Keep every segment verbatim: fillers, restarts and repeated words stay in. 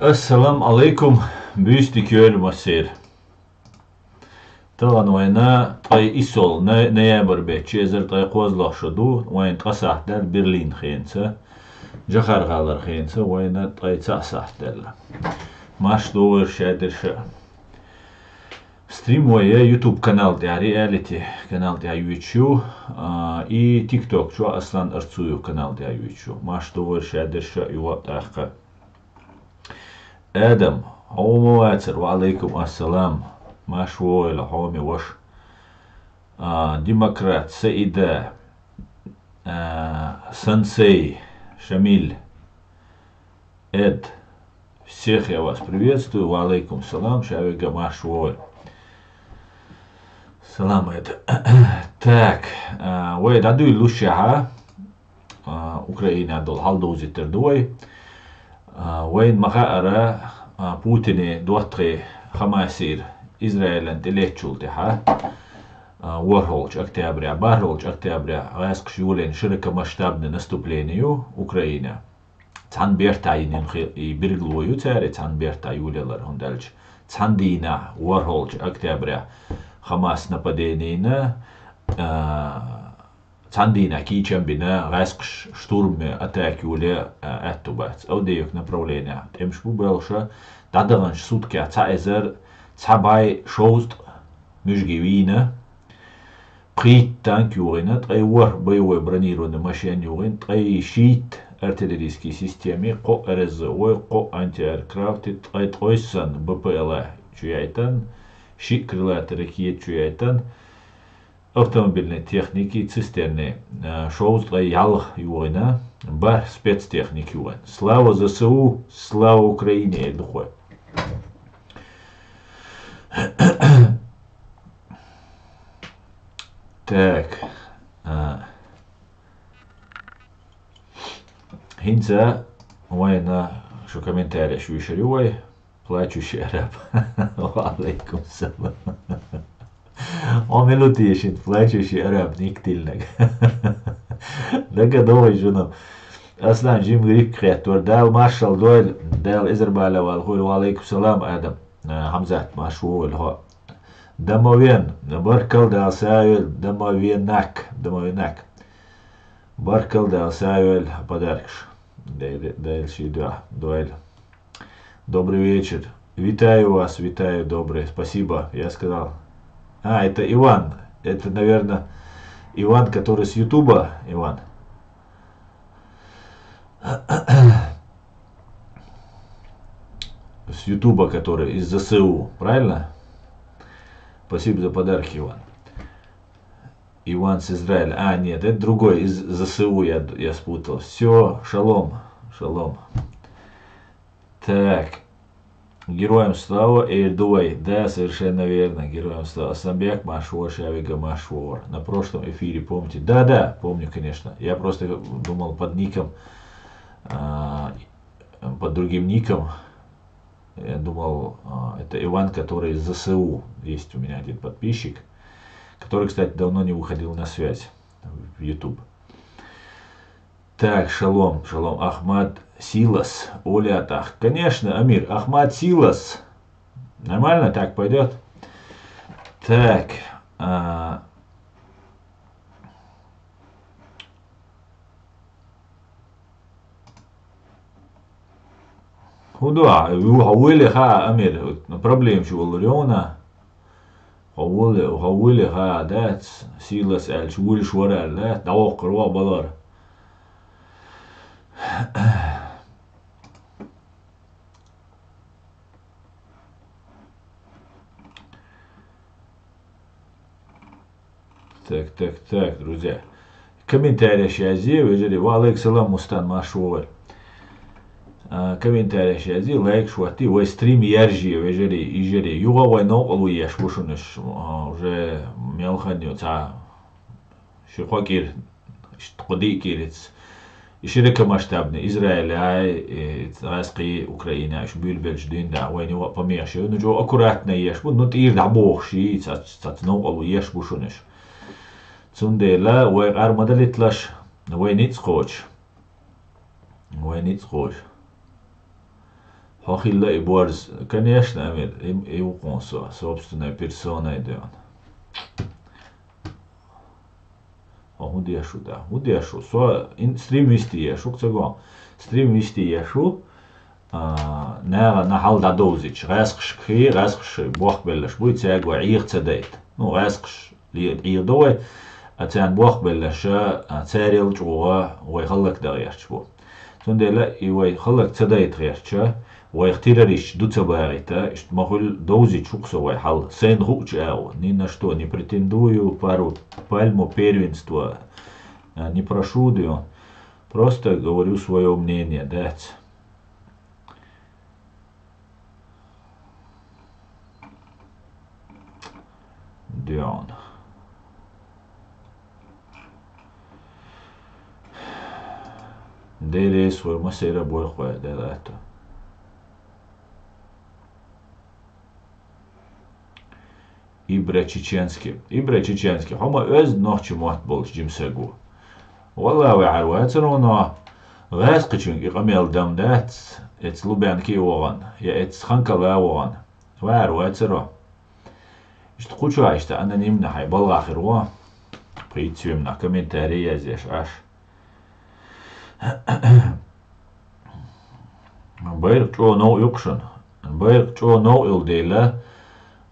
Ассаламу Ӏалайкум, буьйса дика йойла массеран. Тахана вайна ткъе иссолгӀа ноябрь бетта, ши эзар ткъе кхозлагӀа шо ду, вайна ткъа сахьт даьлла Берлин хенаца, Джохар-ГӀалара хенаца вайна ткъе цхьа сахьт даьлла. Марша догӀийла шадерша. Стрим вай я YouTube канал тӀехь, Reality канал тӀехь йойтуш ю, а, и TikTok чу Аслан Арцуев канал тӀехь йойтуш ю. Марша догӀийла шадерша юха а тӀаккха. Адам, хьо ма вацара, ва Ӏалайкум ассалам. Марша вогӀийла, хьоме ваша. А, Демократ, Саида, а, Сансей, Шамиль, Эд. Всех я вас приветствую. Ва Ӏалайкум салам. Шавега марша вогӀийла. Салам, Эд. Так, а, вай дӀадуьйлалуш яхьа. А, Украина долу хьал довзийтар ду вай. А, вайна ма хаьара, а, Путине доттагӀий Хамасера Израилан тӀе леттачул тӀаьхьа, а, ворхӀолгӀачу октября, бархӀолгӀачу октября гӀаьскхаша йолийна широкомасштабный наступление ю Украина. Цхьана бертахь йинан хи-, и билгало ю цара, цхьана бертахь йолаялар, хӀунда аьлча цхьана дийнахь, ворхӀолгӀачу октября, Хамас нападение йина, а, цхьана дийнахь кийчам бина, гӀаьскхаша штурм, атака йоле, а, аьтту бац. Авдеевка направление тӀемаш бу боьлхуш, дӀадаханчу суткех цхьа эзар цхьа бӀе шовзткъа муьжги вийна, пхийтта танк юхийна, ткъе ворхӀ боевой бронированный машен юхийна, ткъе шийтта артиллерийский системи, кхо РСЗО, кхо антиаэркрафти, ткъе ткъайоьссан БПЛА чу яйтан, шиъ крылатый ракета чу яйтан, автомобильный техники, цистерны, а, шовзткъе ялх юхийна, бархӀ спецтехника юхийна. Слава ЗСУ, слава Украине, эр ду вай. Так. А. ХӀинца вайна шу комментареш вуьйшур ю вай. Плачущий араб. Ва Ӏалайкум салам. Хьо мила ву те шуна плачущий араб ник тиллинарг? Дага догӀий шуна. Аслан, жимма грипп кхеттора. Дала маршалла дойла, Дала эзар бала вала хуьйла. Ва Ӏалайкум салам, Адам. А, Хьамзат, марша вогӀийла хьо. Домовен, баркалла, Дала сагӀа йойла, Домовенак, Домовенак. Баркалла, Дала сагӀа йойла подаркаш. Дайла, Дайла ший дуьхьа дойла. Добрый вечер. Витаю вас, витаю, добрый. Спасибо, я сказал. А, это Иван. Это, наверное, Иван, который с Ютуба, Иван. С Ютуба, который из ЗСУ, правильно? Спасибо за подарки, Иван. Иван с Израиля. А, нет, это другой, из ЗСУ я, я спутал. Все, шалом, шалом. Так. Героям слава, эр ду вай. Да, совершенно верно. Героям слава. Асланбек, марша вогӀийла, Шавега, марша вогӀийла. На прошлом эфире, помните? Да, да, помню, конечно. Я просто думал под ником, а, под другим ником. Я думал, а, это Иван, который из ЗСУ. Есть у меня один подписчик, который, кстати, давно не выходил на связь в YouTube. Так, шалом, шалом. Ахмад Силас, Оля Атах. Конечно, Амир, Ахмад Силас. Нормально так пойдёт? Так, а, хӀун ду ахь? Хьо вуьйле хаа, Амир, проблема чу волур ю хьуна. Хьо вуьйле, хьо вуьйле хаа дац, Силас аьлча, вуьйлаш вара аьлла дац, дӀавоккхур ву ахь балар. Так, так, так, друзья. Комментареш язъе, вежарий. Ва Ӏалайкум салам, Мустан, марша вогӀийла. А, комментареш язъе, лайкаш хӀоттае, вай стрим яржае, вежарий, йижарий. Юха вай новкъарло еш бу шуна уьш, а, уже мел хан ю, цхьа ши-кхо кӀира, ш-, кхо-диъ кӀира ица. И широкомасштабный Израиль ай, и гӀаьскхий Украина, уьш буьйлабелча дуьйна дӀа, вайна юха а помехаш ю. Ну, чӀогӀа аккуратно еш бу, ну, тӀера дӀабохуш йий, цац-, цац новкъарло еш бу шуна уьш. Цундела вай къар ма далийталаш, вай ницкъ кхочуш. Вай ницкъ кхочуш. Хьо хилла и борз. Конечно, Амир, и, и ву-кх хьуна со, собственной персоной дуьйна. Хьо хӀун деш ву, да? ХӀун деш ву? Со ин-, стрим вести еш ву, ца го? Стрим вести еш ву, а, нагӀана хьал дӀадовзича, гӀаьскхашкахи, гӀаьскхаша бохк беллаш буй, цаьрга вай Ӏеха ца дайта. Ну, гӀаьскхаш ле-, Ӏехадо вай, а царна бохк беллаша, а, царел чӀогӀа вай хӀаллакдан гӀерташ бу. Цундела и вай хӀаллак ца дайта гӀертача, вайх террористаш ду ца багӀийта, иштта ма хуьлу довзича хӀу-кх со вай хьал. Сайна хуучу агӀо, ни на что не претендую, пару пальму первенства, а, не прошу, дуьйна. Просто говорю своё мнение, дац. Дуьйна. Деррис вай массеран а бойла вай, Дела аьтто. Ибра Чеченский. Ибра Чеченский. Хьо ма оьзда нохчийн мотт болчу жима саг ву. Валла, ваьхьар вацаро, но гӀаьскхичуьнга и къамел дам дац, эца Лубянке а вахана, я эца Ханкала а вахана. Ваьхьар вацаро. Иштта кху чохь иштта анонимно хьайн балгӀа хир ву. Кхин цуьнан комментарий язъеш Ӏаш. Байракх чӀогӀа новкъа ю-кх шуна. Байракх чӀогӀа новкъа йолу дела,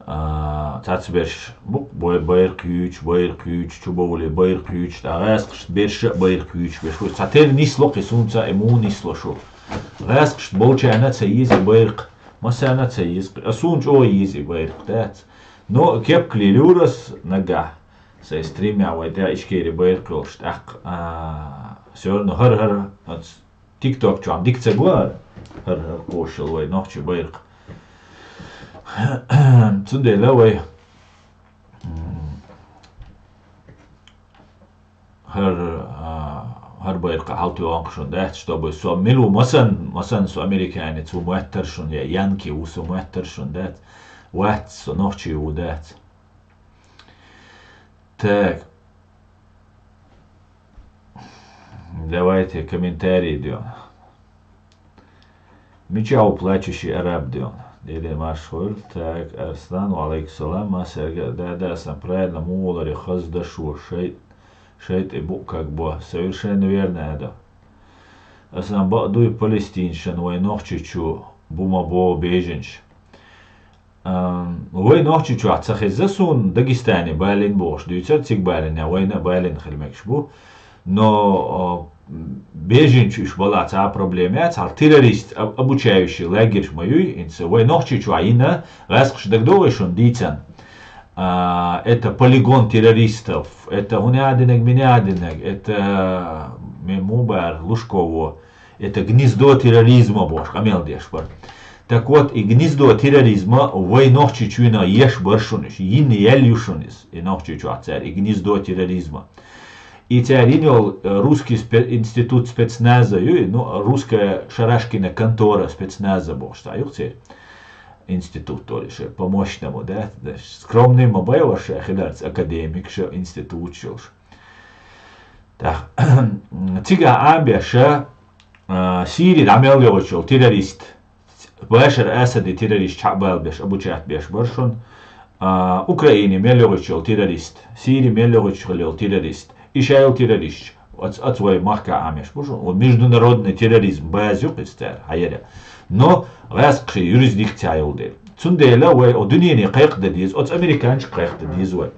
а, цхьацца берш бу-кх бай-, байракх юьйцуш, байракх юьйцуш, чу бовлий, байракх юьйцуш, тӀаккха гӀаьскхашна берш а байракх юьйцуш берш бу. Цхьатерра нисло кхин, суна ца, и муха нисло шу? ГӀаьскхашна болчарна а ца еза и байракх, массарна а ца еза, а суна чӀогӀа еза и байракх, дац? Но кепка лелийра ас нагахь, сайн стримехь вай тӀехь Ичкери байракх йолуш, тӀаккха, а, всё равно хӀара-хӀара оцу ТикТок чохь дика ца го хӀара, хӀара-хӀара кхочуш йолу вай нохчийн байракх. Цундела вай, м, хӀара, а, хӀара байракх хьалатоьхна-кх шуна, дац, чтобы со мила ву, масанна, масанна со американец ву моьттура шуна, я янки ву со моьттура шуна, дац, вац, со нохчи ву, дац. Так. Давайте комментарий идём. Мича ву плачущий араб, дуьйна? Деле марш хуьлда. Так, Арслан, ва алейкум салам. Ма сарга, да, да, сан правильно, муха валаре хаза дашо, шай-, шайтӀе бу как бы. Совершенно верно, Эдо. Асан бакъ дуй, палестинцашна вай нохчийчу бу ма богӀу беженцаш. Ам, вай нохчийчохь ца хеза суна, Дагестане балийна бохуш дуьйцура, цига балийна, вайна а балийна хила мегаш бу. Но, а, беженцаш уьш балахь цхьа а проблема яц, хьал террорист, а-, обучающий лагерьш ма юй, хӀинца вай нохчийчохь йина, гӀаьскхаша дагадогӀий шуна дийцан? А, это полигон террористов, это хӀун яа динарг, мин яа динарг, это, ме-, муха бара Лужково, это гнездо терроризма бохуш къамел деш бара. Так вот, и гнездо терроризма вай нохчийчу йина еш бара шуна уьш, йина яьлла ю шуна иза, и нохчийчохь цара, и гнездо терроризма. И цара йина йолу, э, русский спе-, институт спецназа ю, ну, русская шарашкина контора спецназа бохуш цхьа ю-кх церан институт олуш, по-мощному, да? Скромный ма бай ваша хиларца академик ша институт йолуш. Так. Цигахь Ӏамбеша, а, Сири дӀа мел йогӀуш йолу террорист, Башар Асади террорист чхьа а балбеш, обучать беш бара шуна. А, Украине мел йогӀуш йолу террорист, Сири мел йогӀуш хила йолу террорист, и шайла террорист, ац, ац вай махка Ӏамеш бу шуна. Вон международный терроризм база ю кхица цара, хьаяра. Но гӀаьскхи юрисдикция йолу дела. Цундела вай о дуьнене кхайкхадан деза, оцу американчу кхайкхадан деза вай.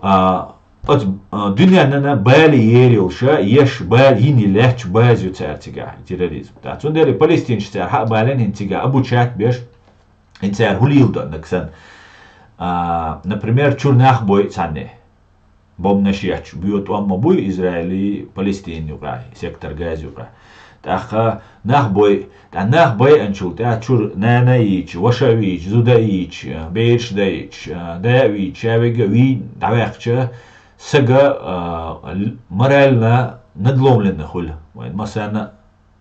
А, оцу, а, дуьненна бали ер йолуш, еш бали йина лаьтташ база ю цара цигахь, терроризм. Ткъа цундела палестинчу цара хьа а балийна хӀинца цигахь обучать беш, хӀинца цара хӀу лийла до, нагахь санна. А, например, чуьра нах бой цхьанне. Бомбанаш етташ, боьду тӀом ма буй Израилий, Палестин юкъахь, сектор Газа юкъахь. ТӀаккха нах бой, тӀаккха нах байъанчул тӀаьхьа чуьра нана а йийча, ваша а вийча, зуда а йийча, бераш а дайча, да а вийча, ша вега а вийна дӀаваьккхича, сага, а, л-, морально надломленно хуьлу. Вайн массарна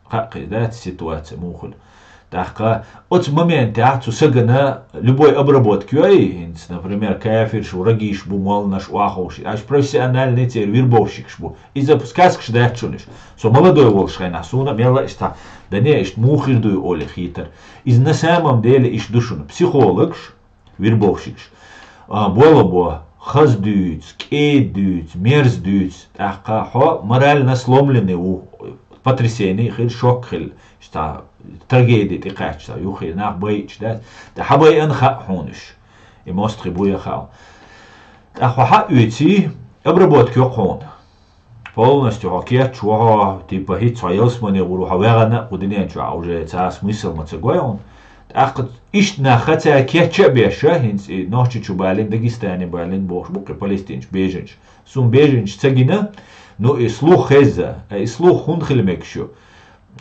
а хаьа кхин дац ситуация муха хуьлу. ТӀаккха оцу моментехь цу сагана любой обработка йой, хӀинца, например, кафирш бу, рагиш бу, молланаш, охьаховший, аш профессиональный церан вербовщикаш бу. Иза сказкаш дац шуна уьш. Со молодой волуш хенахь, суна а мелла а иштта, да не, иштта муха хир дуй олий хийтар. Иза на самом деле иштта ду шуна. Психологаш, вербовщикаш. А, болабо, хаза дуьйцу, кӀеда дуьйцу, мерза дуьйцу, тӀаккха хьо морально сломленный ву, потрясение хир, шок хир, иштта трагеди тӀекхаьчча, юххе нах байъича дац, ткъа хьан байъина хаьа хьуна уьш. И мостагӀий бу я хаьа. ТӀаккха хьо хьан а оьций, обработка йо хьуна. Полностью хьо кечвеш ву хьо, типа хӀинца хьо ялсамане гӀур ву хьо ваьхна а кху дуьнен чохь, уже цхьа а смысл ма ца гой хьуна. ТӀаккха иштта нах хьан цара кечъян а беш, хӀинца и Нохчийчу балийна, Дагестане балийна бохуш бу кхин палестинчу беженцаш. Суна беженцаш ца гина, ну и слух хезна, а и слух хӀунда хила мегаш ю?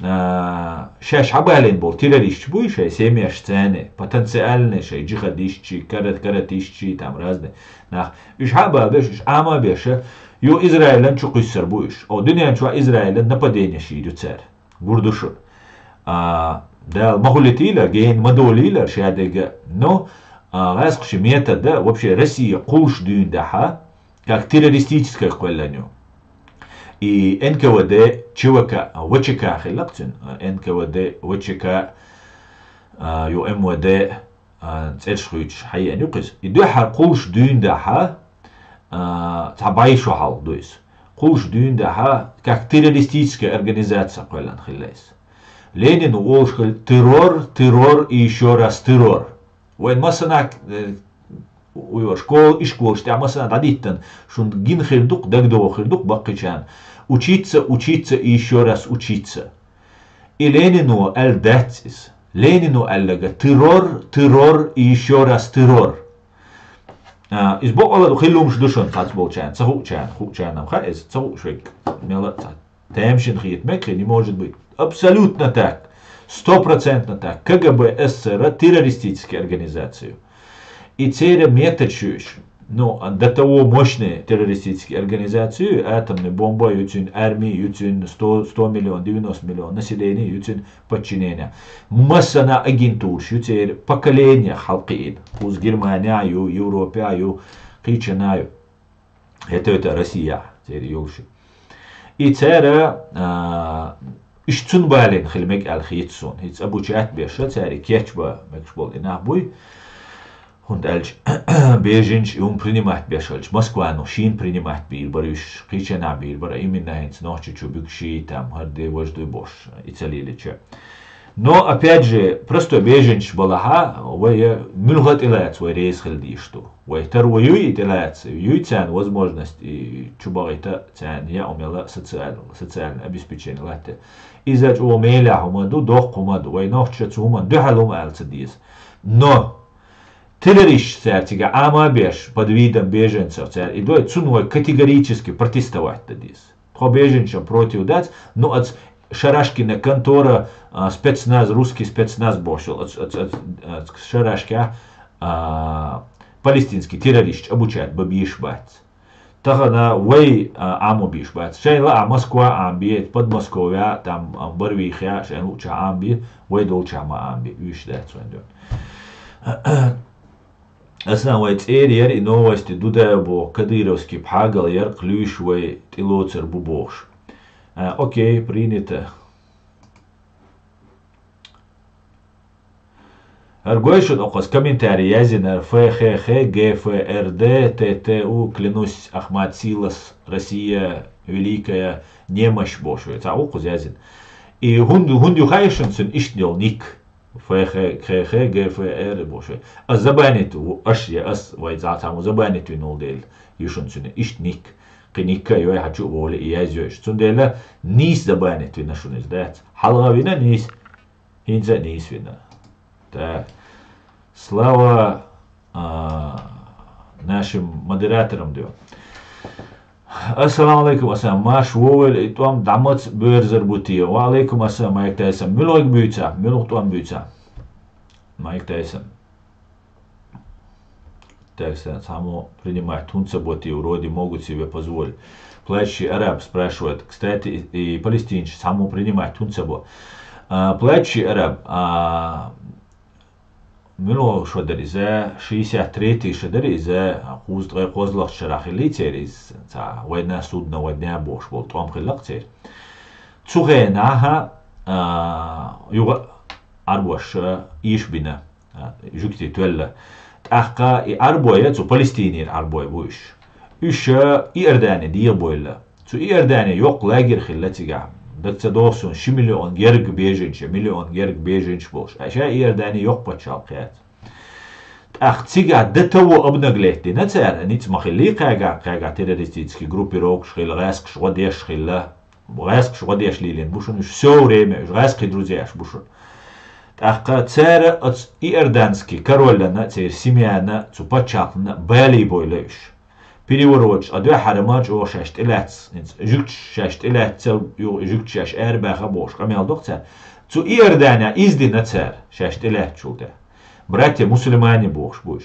А, шаьш хьан балийна болу террористаш буй шайн семьяш царна, потенциальный шайн джихадистчий, кара-, каратистчий, там разный нах. Уьш хьан а бала беш, уьш Ӏама а беш, ю Израилан чу кхуьссур бу уьш. О, дуьнен чохь Израилан нападенеш йийр ю цара. Гур ду шуна. А, Дала ма хуьлийтийла, гена ма долийла шадерг а. Но, а, гӀаскхаши метод а, вообще Россия кхуллуш дуьйна дахьа, как террористическая кхоьллина ю. И Н К В Д, Ч В К, В Ч К хилла-кх цуьнан, Н К В Д, В Ч К, а, ю М В Д, а, цӀераш хуьйцуш хьаеана ю-кх иза. И дуьххьара кхуллуш дуьйна дахьа, а, цхьа бӀе шо хьалха ду иза. Кхуллуш дуьйна дахьа, как террористическая организация кхоьллина хилла иза. Ленина олуш хилла: террор, террор и ещё раз террор. Вайн массанхьа, э, уй, школа, ишколаш тӀехь массанхьа дӀадиттина, шуна гина хир ду-кх, дагадогӀу хир ду-кх баккхийчарна: учиться, учиться и ещё раз учиться. И Ленино аьлла дац иза. Ленино аьлларг: террор, террор и ещё раз террор. А, иза бакъалла ду, хила луумаш ду шуна цхьацца болчарна, ца хуучарна, хуучарна-м хаьа иза, ца хууш верг мелла а ца тамашийна хета мега, не может быть. Абсолютно так. Стопроцентно так. К Г Б С С Р террористическая организация ю. И церан методаш ю уьш. Ну, до того мощная террористическая организация ю, атомная бомба ю цуьнан, арми ю цуьнан, сто, сто миллион, девяносто миллион население ю цуьнан подчинение. Массанхьа агентураш ю церан, поколениех хьалакхиийна. Кхуза Германехь ю, Европехь ю, кхечанхьа ю. ХӀета-хӀета Россехь церан йолуш ю. И цара, а, иштта цунна балийна хила мега аьлла хета суна. ХӀинца обучать беш цара и кечбан мегаш болу и нах буй. ХӀунда аьлча беженцаш и хӀума принимать беш хилча, Москвано шена принимать бийр бара уьш, кхечанхьа бийр бара, именно хӀинца Нохчийчу буьгуш, там, хӀара де важа дуй бохуш, и ца лелича. Но, опять же, простой беженцаш балахьа, вай муьлха тӀелаца вай реза хила дезаш ду. Вай таро юй и тӀелаца, юй царна возможность и чу бахийта царна яа мела социал-, социальное обеспечение латта. Иза чӀогӀа мелехь хӀума ду, доккха хӀума ду. Вай нохчаша цу хӀуманна дуьхьал хӀума ала ца деза. Но террористаш цара цига Ӏама а беш, под видом беженцев цара и дой, цунна вай категорически протестовать дан деза. Тхо беженцашна против дац, ну, аца Шарашкина контора, а, спецназ, русский спецназ бохуш йолу, аца, аца, аца, аца Шарашкехь, а, палестинский террористаш обучать бан безаш бац. Тахана вай, а, Ӏамо безаш бац. Шайн лаахь Москва Ӏамабе, Подмосковья, там, а, Барвихья, шайн луучахь Ӏамабе, вай долчахь ма Ӏамабе, уьш дац вайн дуьйна. Аса вай цӀера яра и новости, Дудаев боху, кадыровский пхьагал яра, кхуьлуьйш вай тӀелоцур бу бохуш. А, окей, принято. ХӀара гой шуна, окхаза комментарий язйинарг: Ф Х Х, Г Ф Р Д, Т Т У, клянусь, Ахмат Силас, Россия великая, немощь бохуш вай. Цхьа ву кхуза язйина. И хӀунда, хӀунда ю хаьий шуна цуьнан иштта йолу ник? Ф Х Х, Г Ф Р бохуш вай. Ас забанить ву, аш я ас, вай цхьа цхьаммо забанить вина волу дела, ю шуна цуьнан иштта ник. Кхин никка а йой, хьан чу а волий, и язйойш. Цундела нийса забанить вина шуна иза дац. Хьалха вина нийса, хӀинца а нийса вина. Так. Слава, а, нашим модераторам ду. Ассаламу алейкум, Асан. Марш вовелла и тӀом дӀа маца боьрзар бу те? Ва алейкум ассалам, Майк Тайсон. Муьлхарг буьйцахь, муьлха тӀом буьйцахь? Майк Тайсон. Так, цхьаммо принимать хӀунда ца бо те, вроде могут себе позволить. Плачущий араб спрашивает. Кстати, и, и палестинцаш цхьаммо принимать хӀунда ца бо? А, Плаччи араб, а, муьлха шо дара иза, шестьдесят третий шо дара иза, кхузткъе кхозлагӀча шера хиллий церан иза, цхьа «Война судна», «Война» бохуш болу тӀом хилла-кх церан. Цу хенахь, а, юха Ӏарбоша эшабина, а, жуьгтий тоьлла. ТӀаккха и Ӏарбой, цу Палестинера Ӏарбой бу уьш. Уьш, а, Иордане дегӀабойла. Цу Иордане йоккха лагерь хилла цигахь. Дага ца догӀу суна, ши миллион герга беженаш, миллион герга беженаш болуш. Ша Иордане йоккха пачхьалкх яц. ТӀаккха цигахь ДТО обнаглеть дина цара, ницкъ ма хиллий кхаьга, кхаьга террористический группировкаш хилла, гӀаьскхаш гӀо деш хилла. ГӀаьскхаш гӀо деш лелийна бу шуна, уьш всё время, уьш гӀаьскхийн друзьяш бу шуна. ТӀаккха цара оцу иорданский королана, церан семьяна, цу пачхьалкхана балийбойла уьш. Перевороташ, а дуьххьара ма чӀогӀа шаьш тӀелаьцна, хӀинца жуьгташ шаьш тӀелаьцна, юха жуьгташ шаьш арабаьха бохуш къамел доккху цара. Цу Иорданехь иза дина цара, шаьш тӀелаьцначул тӀаьхьа. Братья мусульмане бохуш бу уьш.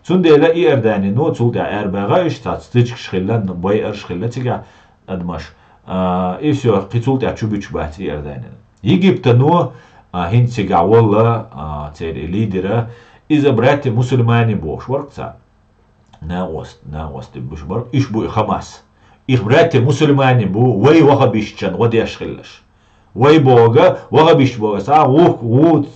Цундела Иорданино цул тӀаьхьа арабаьха уьш, цхьацца стычкаш хилла, байарш хилла цигахь адамаш. А, и всё, кхин цул тӀаьхьа чу буьтуш бац Иорданина. Египтано, а, хӀинца цигахь волла, а, церан и лидера, иза братья мусульмане бохуш вара-кх цхьа. Накъост-, накъостий буш бара, уьш бу и Хамас. Их братья мусульмане бу, вай вахабистчан гӀо деш хиллаш. Вай бога, вахабистча бога, цхьа гӀу-,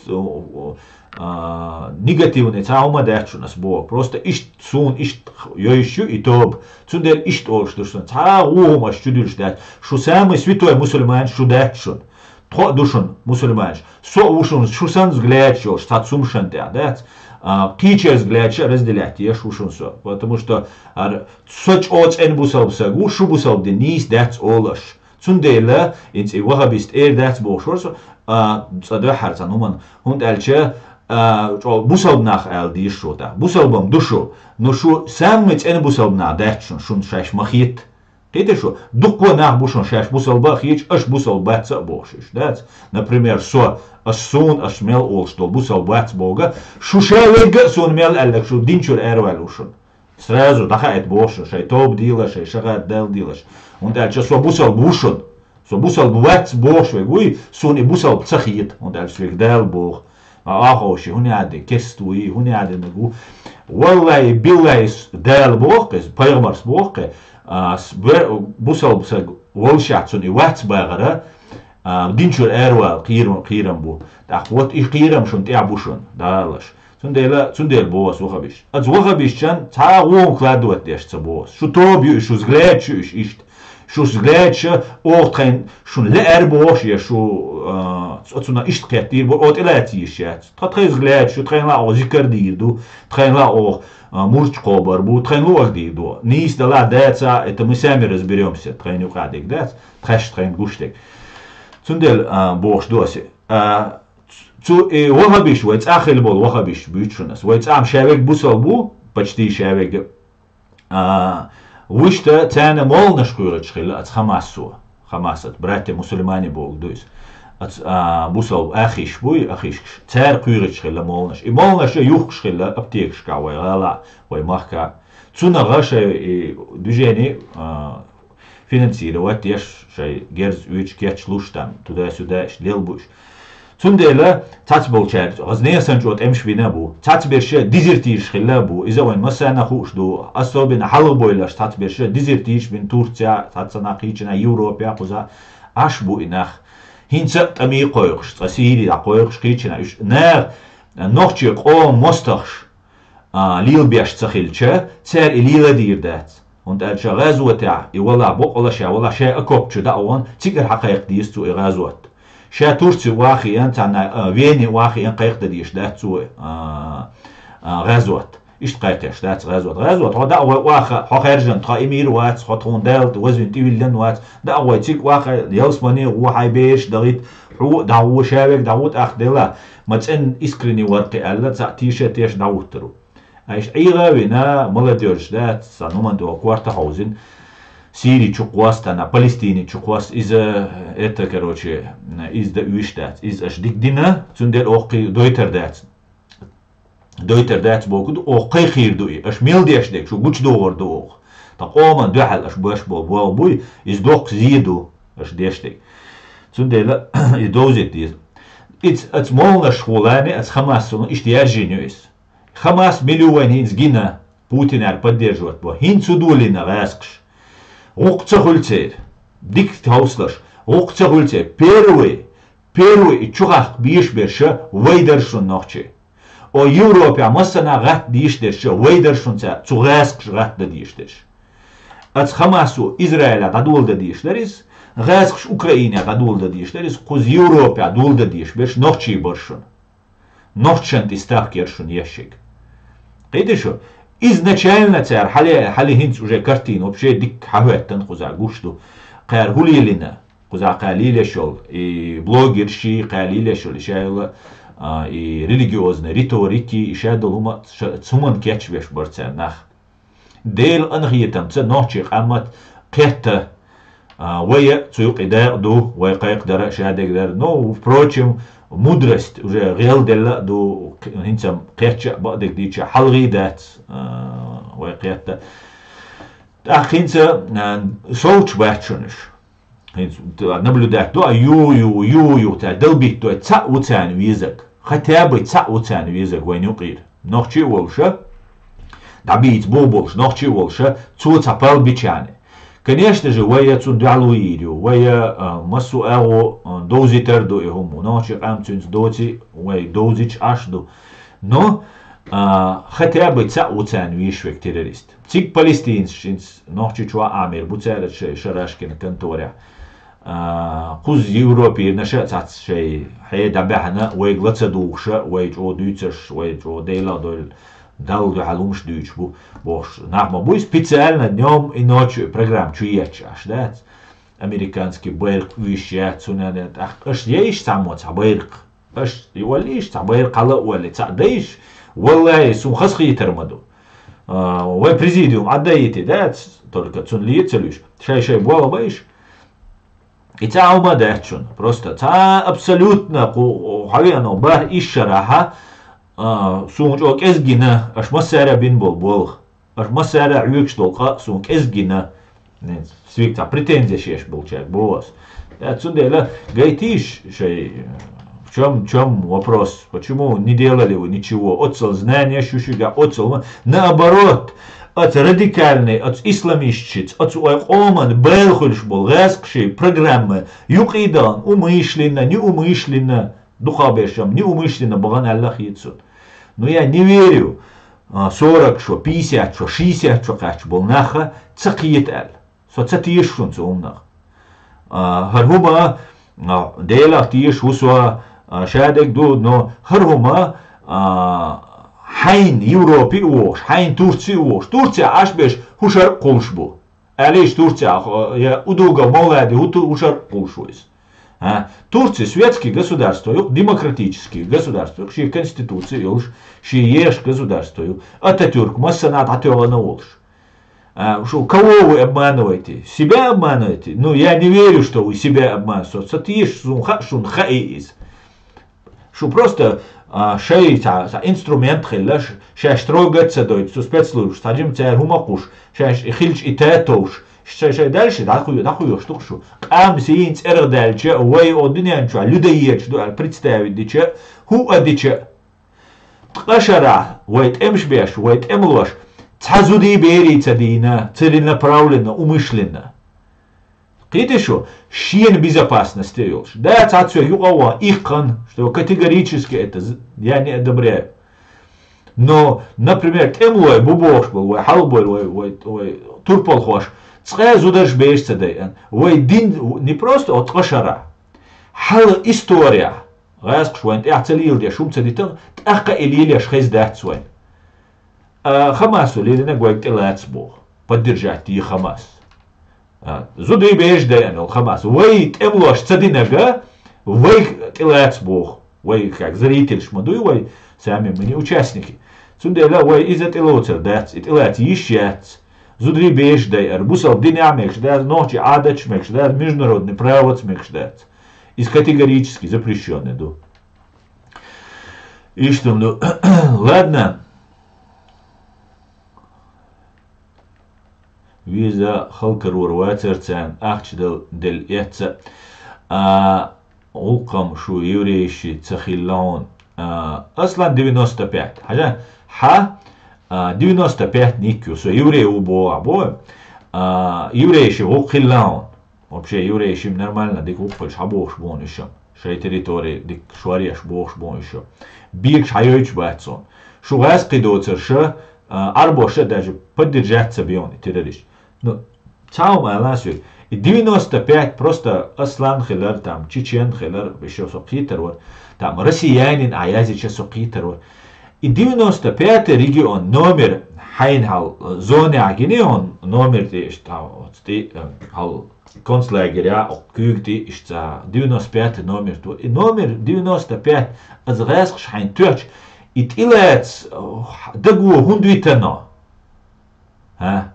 гӀу-, а, негативный цхьа хӀума дац шуна ас боху. Просто иштта суна иштта йойуш ю и тоба. Цундела иштта олуш ду шуна. Цхьа а гӀу хӀума аш чу дуьлуш дац. Шу самый святой мусульманаш шу дац шуна. Тхо а ду шуна, мусульманаш. Со а ву шуна, шу санна взглядаш йолуш, цхьа цумшан тӀехь дац. А, кхечеран взглядаш а разделять еш ву шуна со. Потому что ар-, со чӀогӀа цӀена бусалба саг ву, шу бусалба дин нийса дац олу аш. Цундела, инца и вахабист эр дац бохуш вара со, а, цкъа дуьххьара цхьана хӀуманна. ХӀунда аьлча, а, чӀогӀа бусалба нах ала дийш шу тӀаккха. Бусалба-м ду шу, но шу самый цӀена бусалба нах дац шуна, шуна шаьш ма хетта. Кхетий шу, дуккха нах бу шуна шаьш бусалба а хеташ, аш бусалба бац а бохуш уьш, дац? Например, со, аш суна, аш мел олуш долу бусалба бац бога, шу ша верг а суна мел аьлларг шу дин чуьра араваьлла ву шуна. Сразу дӀахаийта боху шуна, шайн тоба делаш, шайн шагӀат Далла делаш. ХӀунда аьлча со бусалба ву шуна. Со бусалба вац бохуш верг вуй, суна и бусалба ца хета, хӀунда аьлча соьга Дала боху. Ма аховши, хӀун яди, керст вуй, хӀун яди мег ву. Валлай, биллай, с-, Дала боху-кх иза, пайхамарс боху-кх, а, с-, бер-, бусалба саг волшехь цунна и вац бахара, а, дин чуьра аравала кхерам, кхерам бу. ТӀаккха вот и кхерам шуна тӀехь бу шуна, далаш. Цундела, цундела боху ас вахабиш. Ас вахабишчан цхьа а гӀо хӀума кладват деш ца боху ас. Шу тоба ю уьш, шу взглядаш ю уьш иштта. Шу взглядаш а, оха тхайн шуна лаьара бохуш, я шу, а, оцунах иштта кхеттийр бу, оха тӀелаца йиш яц. Тхан тхайн взглядаш ю, тхайна оха зикар дийр ду, тхайна оха, а, мурча кхобар бу, тхайн луъаг дийр ду. Нийса дала, даца, это мы сами разберёмся, тхайна юкъа дерг дац, тхаьш тхайна гуш дерг. Цундела, а, бохуш ду ас. А, цу, э, вахабиш, вай цӀа хила болу вахабиш буьйцу шуна ас. Вай цӀа-м ша верг бусалба бу, почти ша верг. А, вуьшта царна молланаш кхоьхьуьйтуш хилла оцу Хамасо. Хамас, оцу братья мусульмане боху ду иза. Оцу, а, бусалба ахиш буй, ахишкаш. Цара кхоьхьуьйтуш хилла молланаш. И молланаш а юхкуш хилла аптекашкахь вай гӀала, вай махка. Цунах шайн и движение, а, финансировать еш, шайн герз оьцуш кечлуш там, туда-сюда иштта лелла бу уьш. Цундела цхьацболчаьрца, хаза нехан санна чӀогӀа тӀемаш бина а бу, цхьацберш дезертираш хилла а бу, иза вайн массарна а хууш ду, особенно хьалхабойлаш цхьацберш дезертираш бина Турция, цхьацца нах кхийчина Европе кхуза, аш бу и нах. ХӀинца а тӀаме кхойкхуш, цкъа Сири дӀакхойкхуш кхийчина, уьш наха, нохчийн къоман мостагӀаш, а, лелабеш ца хилча, цара и леладийр дац. ХӀунда аьлча гӀазотехь и валахь, боккъала ша валахь, шайн окоп чу дӀа а вахана, цигара хьакхайкха деза цо и гӀазот. Ша Турци ван а хиъна, царна, а, Вене ван а хиъна кхайкхадан дезаш дац цо, а, а, гӀазот. Иштта кхайкхеш дац гӀазот. ГӀазот, хьо дӀа а гӀой оха, хьо хаьржина, тхо эмир вац, хьо тхуна Дала вазвина тӀевиллина вац, дӀа а гӀой цига оха, ялсамане гӀо, хьайн бераш дахийта, хьо а дӀагӀо, ша верг дӀагӀо, тӀаккха делахь, ма цӀена искренне вара-кх аьлла, цхьаъ теша-теша дӀагӀуттур ву. Айша Ӏийгъа а вина, молодёжь дац, сан хӀуманна тӀехула корта хьовзина. Сири чу кхосса, тана Палестине чу кхосса, иза, это, короче, иза дан уьйш дац. Иза аша дика дина, цундела оха кхин дойтар дац. Дойтар дац боху ду, оха кхайкхийр ду и. Аша мел деш дерг, шу гучудогӀур ду оха. Тхан къоман дуьхьал аша беш болу болх буй, иза доккха зе ду, аша деш дерг. Цундела и довзийта деза. Иц, ац молнаш хулани, ац Хамас суну ишта яжжин ю ис. Хамас миллион хӀинца гина, Путинар поддерживать бо. ХӀинца удулина гӀаскаш. ГӀукх ца хуьлцер. Дик хьовсалаш. ГӀукх ца хуьлцер. Первый, первый и чухахк беш берша вай даршун нохчи. О Европе массана гӀатта деш дерша вай даршун ца, цу гӀаскаш гӀатта деш дерш. Ац Хамасу Израиля дӀадулда деш дарис, гӀаскаш Украине дӀадулда деш дарис, кхуз Европе дулда деш берш нохчи баршун. Нохчан тӀе ставка яршун ящик. Кхийтта шу, изначально цар хьале, хьале хӀинца уже картина вообще дик хьахӀоьттан кхуза гуш ду. Кхар хулилина, кхуза кхалилешол, и блогерши кхалилешол, и шайла, а, и религиозный риторики, и шадал хӀума, ша-, цуман кечвеш бар цар нах. Дел анхетамца нохчи къаммат кхетта, а, вая цу юкъи дакъ ду, вай кхайкъ дара, шадег дара. Ну, впрочем, мудрость уже гӀел делла ду, хинцам кхетча, бакъдег дича, хьалгӀи дац, а, вай кхетта. ТӀаккха хинца, а, совч бачунаш. ХӀинца наблюдать ду, а ю, ю, ю, ю, ца долбить ду, цаӀ ву царна везаг. Хотя бы цаӀ ву царна везаг вайн юкъира. Нохчи а волуша, дӀабийца бу болуш, нохчи а волуша, цо цхьа пал бичани. Конечно же, вай я цунна дуьхьал вуйийр ю, вай я, а, массо а агӀо, а, довзитар ду и хӀума, нохчи къам цуьнца доци, вай довзича Ӏаш ду. Но, а, хотя бы цаӀ ву царна веш век террорист. Цига палестинцаш, хӀинца нохчи чу а Ӏамир бу цара шай Шарашкина конторехь. А, кхуз Европийрнаша а цац шай хье дӀабаьхьна, вайга ла ца дугӀуша, вай чӀо дуьйцаш, вай чӀо Дела дойлу, Далла дуьхьал хӀумаш дуьйцуш бу, бохуш, нах ма буй специально днём и ночью программа чу ечаш аш дац. Американский байракх уьйш яц, цунна тӀаккха аша ейш цхьаммо цхьа байракх. Аша и оллийш, цхьа байракх хьала а олли, цхьаъ дайш, валлахӀи, сун хазахетар ма ду. А, вай президиум Ӏаддаийти дац, только цунна ле а ца луьйш, шай-шай болх байш. И цхьа хӀума дац шуна. Просто цхьа абсолютно кху хьавеано бар иш шарахьа, а, суна чӀо кӀезгина, аша массара а бин болу болх. Аша массара а Ӏуьйгаш долу къа а суна кӀезгина. Свик цхьа претензия шеш болчаьрга боху ас. Цундела гайтийш шай, в чём, в чём вопрос? Почему не делали вы ничего? Оццал знания шуьшига оццал ма-, наоборот, аца радикальный, аца исламистчица, аца ой къоман байла хуьлуш болу гӀаьскший программа юкъийдан, умышленно, неумышленно, дукхахбершам, неумышленно бахана аьлла хетта цунна. Ну, я не верю, а, сорок шо, пятьдесят шо, шестьдесят шо кхаьчча болу наха ца кхета аьлла. Со ца теша шуна цу хӀуманах. А, хӀара хӀума, а, Делах теша ву со, а, шадерг ду, но хӀара хӀума, а, хьайн Европе а вохуш, хьайн Турци а вохуш, Турция Ӏаш беш хӀушар а кхулуш бу. Аьллийша Турция, а, я Удуга Мовлади хӀу ту хӀушар а кхулуш ву иза. А? Турция светский государство ю, демократический государство ю, ши конституция йолуш, ши еш государство ю. Ататюрк массана дӀатоьгӀана волуш. А, шу, кого вы обманываете? Себя обманываете? Ну, я не верю, что вы себя обманываете. Со ца теша, суна хаьа, шуна хаьий иза. Шу просто, а, шай цхьа, цхьа инструмент хилла, ш-, шаьш трогать ца дойту, цу спецслужбаш, цхьа жима цара хӀума кхуш, шаьш и хилча и татовш, шай, шай дальше дӀахуй-, дӀахуйош ду шу. Къам сийна цӀерах даьлча, вай о дуьнен чохь людоедаш ду аьлла представить дича, хӀу а дича, ткъа шарахь вай тӀемаш беш, вай тӀемалош, цхьа зудий берий ца дийна, целенаправленно, умышленно. Кхийтта шу, шена безопасность йолуш. Да, цхьа цо юкъа а ван, иккхан, что категорически это з-, я не одобряю. Но, например, тӀемалой бу бохуш болу, вай хьалабойла, вай, вай, вай турпалхош, цкъа а зударш беш ца дайан, вай дин не просто о ткъа шара, хьала история, гӀаьскхаш вайн тӀехь ца лийла деш, хӀума ца дитан, тӀаккха и лелеш хеза дац вайн. А, Хамасо лелинарг вайга тӀелаца боху. Поддержать дийха Хамас. А, зудий беш дайан йолу Хамас. Вай тӀемалош ца динарга, вайга тӀелаца боху. Вай как зрительш ма дуй, вай сами мы не участники. Цундела вай иза тӀелоцар дац, и тӀелаца йиш яц. Зудий беш дайар. Бусал динехь мегаш дац, нохчи Ӏадаташ мегаш дац, международный правоц мегаш дац. Иза категорически запрещённый ду. Иштта ду. Ладно. Виза халкарора вацар царна ахча дал-, делла эцца. А, Гӏулакхам шу еврейши ца хилла хьуна. А, Аслан девяносто пять. Хьажа, хьа, а, девяносто пять ник ю, со еврей ву боху, бо. А, еврейши гӏулакх хилла хьуна. Вообще, еврейши нормально, дика гӏулакх хилча хьабохуш бу хьуна иша. Шай территории дика шоръеш бохуш бу хьуна иша. Бегаш хьайойтуш бац хьуна. Шу гӏаьскхи доцурша, а, арбоша даже поддержать ца бе хьуна и террорист. Ну, цхьа хӏума ала соьга. И девяносто пять просто Аслан хилар, там, чечен хилар, иша со кхетар вар. Там, россиянин а язича со кхетар вар. И девяносто пятый регион номер хьайна хьал, э, зоне а гине он номер тӏе иштта, вот, тӏе, э, хьал концлагеря, куьйга тӏе иштта девяносто пятый номер ту. И номер девяносто пять аз гӏаьскхаш хьайна тоьхча, и тӏелаца, э, даго хӏунда витано? А?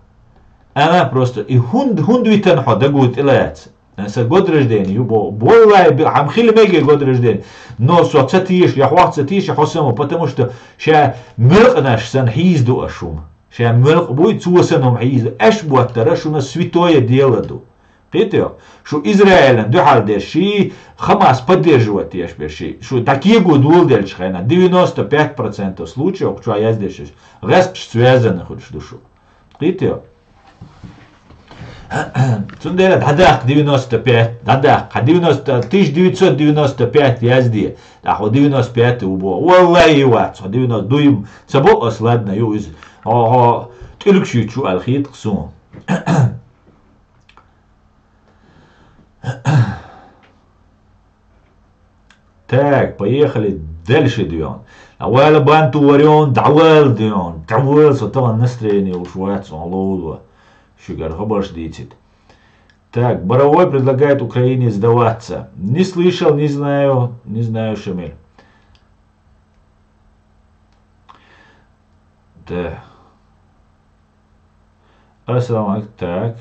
Ана просто, и хӏунда, хӏунда витан хьо даго тӏелаца? Сан год рождения ю бо. Валлай, би-, хьам хила меге год рождения. Но со ца тийша, я хьох ца тийша, хьо само, потому что ша мелкънаш сан хьийза ду аш хӏума. Ша мелкъ буй, цо сан хӏума хьийза. Аш боттара шуна святое дело ду. Кхетайо? Шу Израилан дуьхьал дерши, Хамас поддерживать деш берши. Шу дакего доладелча хена, девяносто пять процентов случаев, чу яздеш, гӏаьскхаш связаны хуьлуш ду шу. Кхетайо? Цундела дӏадаккха девяносто пять, дӏадаккха. Хьа девяносто, тысяча девятьсот девяносто пять язде. Да, хьо девяносто пять у бо. Валлай, и вац, хьо девяносто дуйм. Ца бо ас, ладно, ю из. Хьо, хьо, тӏулг шуьйчу алхит ксун. Так, поехали дальше, Дион. Дӏавала банту варион, дӏавала, Дион, дӏавала, со тагӏан настроение уж вац, он лоулва. Шуьгара хабарш дийцит. Так, Боровой предлагает Украине сдаваться. Не слышал, не знаю, не знаю, Шамиль. Да. Ассаламу алейкум. Так.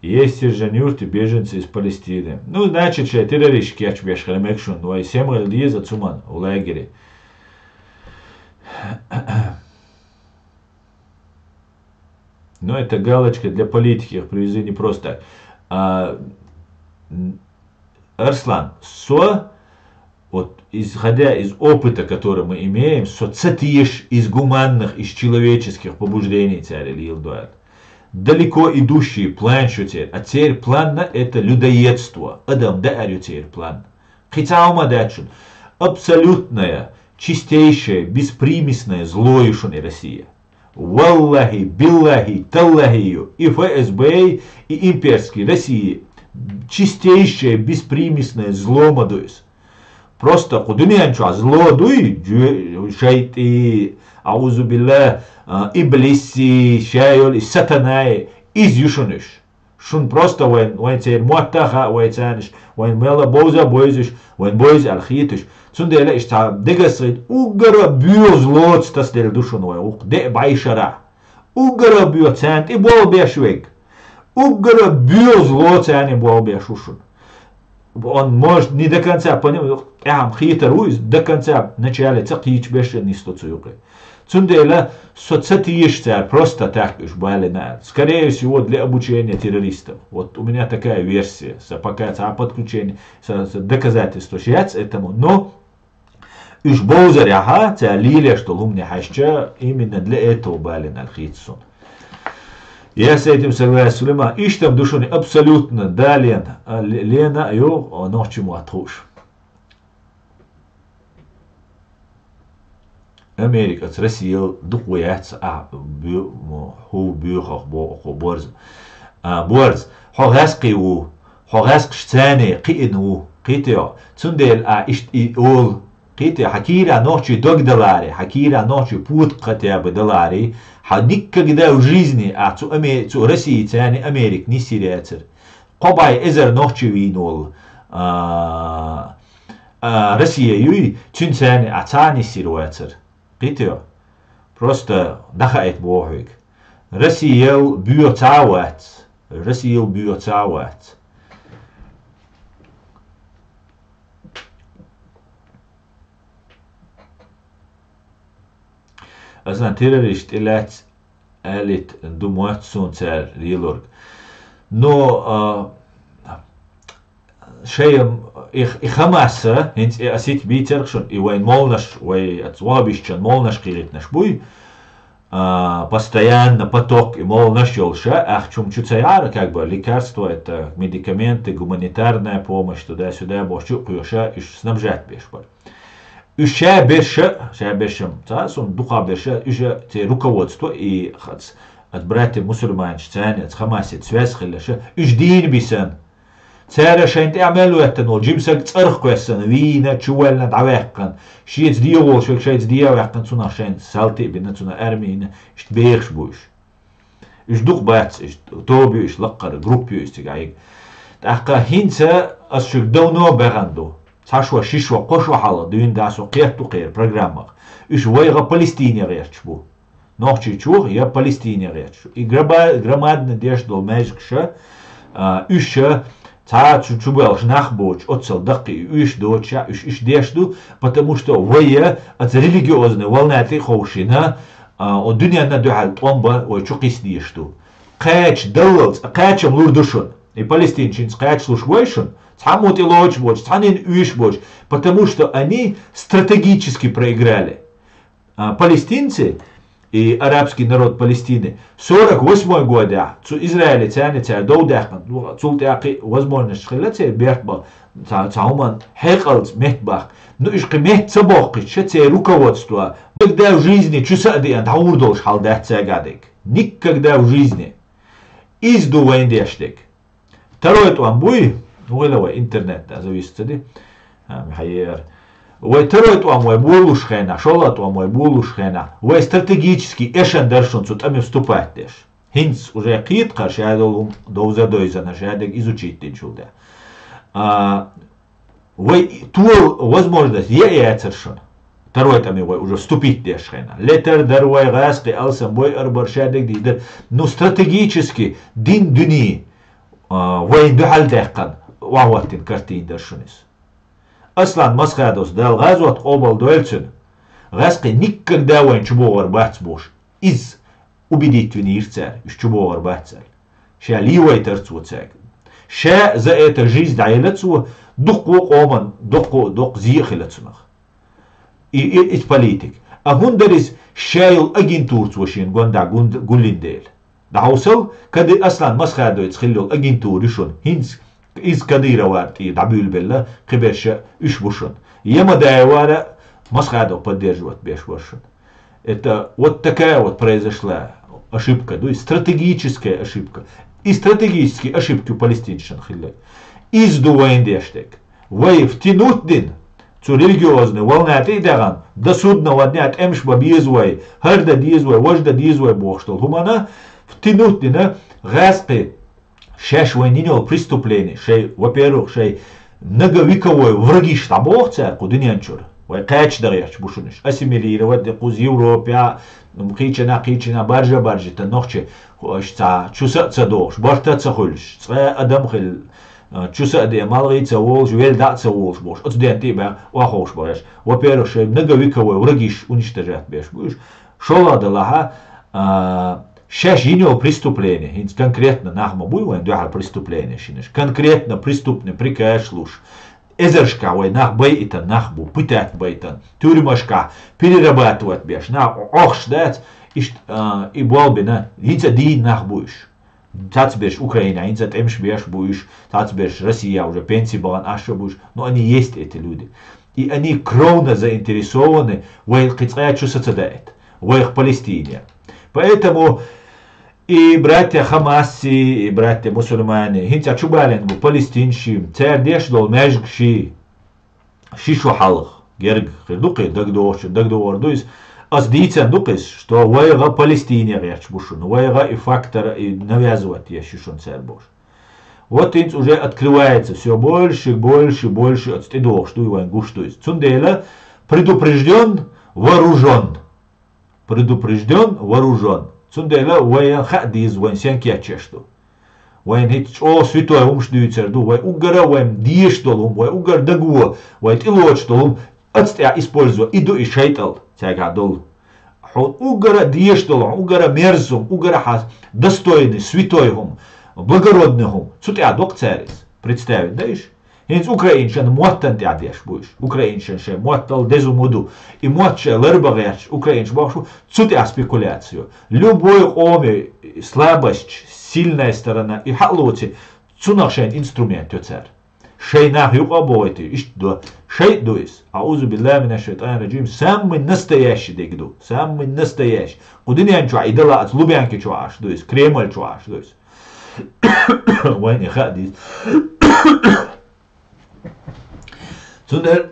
Есть сержант Юрти, беженцы из Палестины. Ну, значит, шай террористш кечбеш хила мегаш хьуна, вай сема гӏелла деза цуман в лагере. Но это галочка для политики, их привезли не просто так. А, м, Арслан, со, вот исходя из опыта, который мы имеем, со ца теш из гуманных, из человеческих побуждений цаьрга леладу аьлла. Далеко идущий план шу церан. А церан план — это людоедство. Адам даар ю церан план. Кхин цхьа хӏума дац шуна. Абсолютное, чистейшее, беспримесное зло ю шуна и Россия. Валлахи, биллахи, таллахи ю, и ФСБ, и имперский России чистейшее беспримесное зло ма ду иза. Просто кху дуьнен чохь зло дуй, жуьй, шайтӏи, аузу билла, а, иблиси, шайол, и сатанай, иза ю шуна уьш. Шун просто вайн, вайн церан мотт а хаьа, вай царнаш, вайн мелла бовза а бовзуш, вайн бовза аьлла хеташ. Цундела иштта дегасхийта уггара боьха злоца тасаделла ду шуна вай, вукх де а бай шарахь. Уггара боьха царна тӀе болх беш верг. Уггара боьха зло царна болх беш ву шуна. Он, может, не до конца понимаю, тӀаьхьа хетар ву иза, до конца начале ца кхийча беш а нисто цу юкъе. Цундела со ца теша цара просто так уьш балина аьлла. Скорее всего, для обучения террористов. Вот у меня такая версия. Со пока цхьа подключение, со, со доказательства яц этому, но уьш бовзарехьа, цара лелеш долу хӀумане хьаьжча, именно для этого балина аьлла хийца суна. Я с этим согласен, Сулейман. Иштта ду шуна абсолютно, да, Лена, а, Ле-, Лена, ю, нохчи мотт хууш. Америкаца Россиял дукха ву яц а, бу-, мо-, хӀу боьхах боху кху борз. А, борз, хьо гӀаьскхий ву, хьо гӀаьскхаш царне кхиъна ву, кхийтайо. Цундела а иштта и олу, кхийтайо, хьан кийра нохчий дог даларе, хьан кийра нохчий путакх хотя бы даларе, хьан никогда в жизни а цу Аме-, цу России царне Америка нисйир яцара. Кхо бӀе эзар нохчий вийна волу, а, а, Россия юй, цуьнан царна а цхьа а нисйир вацара. Кхийтайо? Просто дӀахаийта боху хьоьга. Россиял боьха цхьа а вац. Россиял боьха цхьа а вац. Аса террорист тӀелаьцна аьлларг ду моьтту суна цара лелорг. Но, а, шайм и, и Хамаса, хӀинца и осетин бийцарх шун, и вайн молнаш, вай ацвабишчан молнаш кхийритнаш буй, а, постоянно поток и молнаш йолша, ах чум чу ца яра, как бы лекарства, это медикаменты, гуманитарная помощь, туда-сюда, бошчу кхуьша, иш снабжать беш бар. Уж ша берша, ша бершам, ца сум духа берша, уж те руководство и хац, от братья мусульманч, цани, от Хамасе, связь хилаша, уж дин бисан. Цара шайн тӀе Ӏамал веттан вол, жимсаг цӀарх кхоьссан, вийна, чувална дӀаваьккхан. Шеца дегӀолшваг шайца дегӀаваьккхан, цунах шайн салти бина, цунах армийна, ишт бехаш буш. Уж дукх бац, иш тоби, иш лаккхара группи, иш цига айг. ТӀаккха хӀинца ас шуг давно бегӀан ду. Цхьашва, шишва, кхошва хьала, дуйн дасо кхету кхер программах. Уж вайга Палестине гӀерташ бу. Нохчийчух я Палестине гӀерташ. И граба-, громадный деш дол маьжгша, а, уьша, ца чу, чубелш нах боч, оццал даккхи уьш доча, уьш, уьш деш ду, потому что вая, аца религиозный волна тӀе ховшина, а, о дуьненна дуьхьал тӀомба, ой, чу кхис деш ду. Кхач даллалц, кхачам лур ду шун. И палестинчинц кхач луш вай шун. Цхьаммо тӀе лоч боч, цхьанин уьш боч, потому что они стратегически проиграли. А, палестинцы и арабский народ Палестины сорок восьмой годя цу Израиле царни цар дов дахкан, ну, цул тяхи возможность хила цер бертба, ца, ца уман хекалц мет бах. Ну, иш кхи мет ца бохкич, ша цер руководство. Никогда в жизни чу са диан, даур долш хал дат цагадик. Никогда в жизни. Из ду вайн дештик. Второй тӀом буй, ну, гӀила вай интернет, да, зависит ди. А, михаер. Вай второй тӀом вай булуш хена, шола тӀом вай булуш хена. Вай стратегически эшан даршун цу тӀаме вступать деш. Хинц уже кхит кхар шадол ум довза дойзана, шадег изучить динчул да. А, вай тул возможность е яцар шун. Второй тӀаме вай уже вступить деш хена. Летер дар вай гӀаскъи алсан бой арбар шадег дидер. Ну, стратегически дин дуни, а, вайн дуьхьал дехкан, вахваттин картин даршунис. Аслан Масхадовс дал гӀазват къобал дойлцун. ГӀаскъи никогда вайн чубогӀар бац буш. Из убедить винийр цар, уж чубогӀар бац цар. Ша ливайтар цо цаьг. Ша за это жизнь дӀайла цо, дукхо къоман, дукхо, дукх зихила цунах. И, и, ит политик. А хӀундарис шайл агентур цо шин гонда гунд-, гуллин дел. ДӀахьовсал, кади Аслан Масхадовец хиллул агентур ишун, хинц из Кадыровар тӀе дӀабуьлбелла, кхиберша уьш бушун. Ема даевара Масхадов поддерживать беш баршун. Это вот такая вот произошла ошибка, то есть стратегическая ошибка. И стратегический ошибки у палестинчан хиллак. Из ду вайн дештек. Вай втянуть дин, цу религиозный волна тӀе даган, до судного дня тӀемш ба безвай, хар да дезвай, вож да дезвай бохш дол хумана, втянуть дина гӀаскъи шаш вай нинел преступление, шай, во-первых, шай многовековой врагиш дӀабохцар ку динянчур. Вай кхач дагъерч бушуниш. Ассимилировать де куз Европе, кхичана, кхичана, баржа, баржа, та нохчи, ца, чуса ца дохш, барта ца хулш, цкъа адам хил, чуса де, малгъи ца волш, вел да ца волш бош. Оц ден ти ба, ва ховш багаш. Во-первых, шай многовековой врагиш уничтожать беш буш. Шола да лаха, а, шаш йинел преступление, хинц конкретно нах ма буй вайн дуьхьа преступление шинаш. Конкретно преступный приказ луш. Эзаршка вай нах бай итан нах бу, пытать байтан. Тюрьмашка перерабатывать беш. На охш дац, ишт, а, и болбина, хинца дин нах буйш. Цацберш Украина, хинца тӀемш беш буйш, цацберш Россия уже пенсии баган аша буйш. Но они есть эти люди. И они кровно заинтересованы, вай кицкая чуса ца даэт. Вай Палестине. Поэтому и братья Хамасси, и братья мусульмане, хинца чубален бу палестинши, цар деш дол мажгши, ши шу хьалха, герг хир ду кхе, дагдохчу, дагдогӀар ду иза. Ас дийцан ду кхис, что вайга Палестине гӀерташ бу шуна, вайга и фактора, и навязывать еш шу шуна цар бош. Вот инц уже открывается все больше, больше, больше, от стыдохш ду, вайн гуш ду иза. Цундела предупрежден, вооружен. Предупрежден, вооружен. Цундела вайан хаа деза вайн сен кечеш ду. Вайн хӀит чӀо святой хӀумаш дуьйцар ду, вай уггара вайн деш долу хӀума, вай уггар даго, вай тӀелочу долу хӀума, ацтӀа использовать, и ду и шайтӀал, цаьрга долу. Хьо уггара деш долу хӀума, уггара мерза хӀума, уггара хьа достойный, святой хӀума, благородный хӀума, цу тӀа доккха царис. Представить, да иш? ХӀинца украинцашна моттана тӀехь деш бу уьш. Украинцашна шайн моттал деза ма ду. И мотт шайн ларба гӀерташ, украинцаш бохуш бу, цу тӀехь спекуляци ю. Любой къоме слабость, сильная сторона, и хьалоци, цунах шайн инструмент ю цара. Шайн нах юкъа а бохуьйтий, иштта до. ШайтӀа ду иза. Аузу биллахи минаш шайтанир раджим. Самый настоящий дерг ду. Самый настоящий. Кху дуьнен чохь и дала аца Лубянки чохь Ӏаш ду иза, Кремль чохь Ӏаш ду иза. Вайна и хаа дийца. Цундела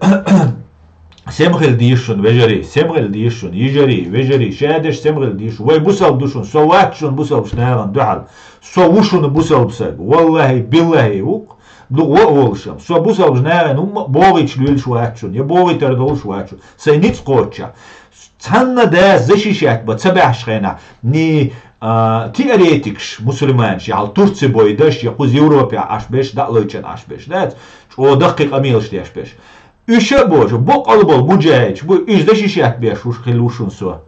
сема хила дийша шуна, вежарий, сема хила дийша шуна, йижарий, вежарий, шадерш сема хила дийша шуна. Вай бусалба ду шуна, со вац шуна бусалбаш нахана дуьхьал. Со ву шуна бусалба саг. Валлахи, биллахи, ву-кх, ду гӀо а волуш-м. Со бусалбаш нахана хӀумма а богӀуьйтуш луьйлуш вац шуна, я богӀуьйтур долуш вац шуна. Сайн ницкъ кхоччехь. Цхьанна дас защищать бан ца баьхьаш хенахь, ни, а, теоретикаш, мусульманаш, я хьал Турци бойдаш, я кхуза Европехь Ӏаш берш, дӀа а лойчан Ӏаш берш, дац, чӀогӀа даккхий къамелаш деш берш. Уьш а божа, боккъал болу муджахӀидаш бу, уьш защищать беш вуш хилла ву шуна со.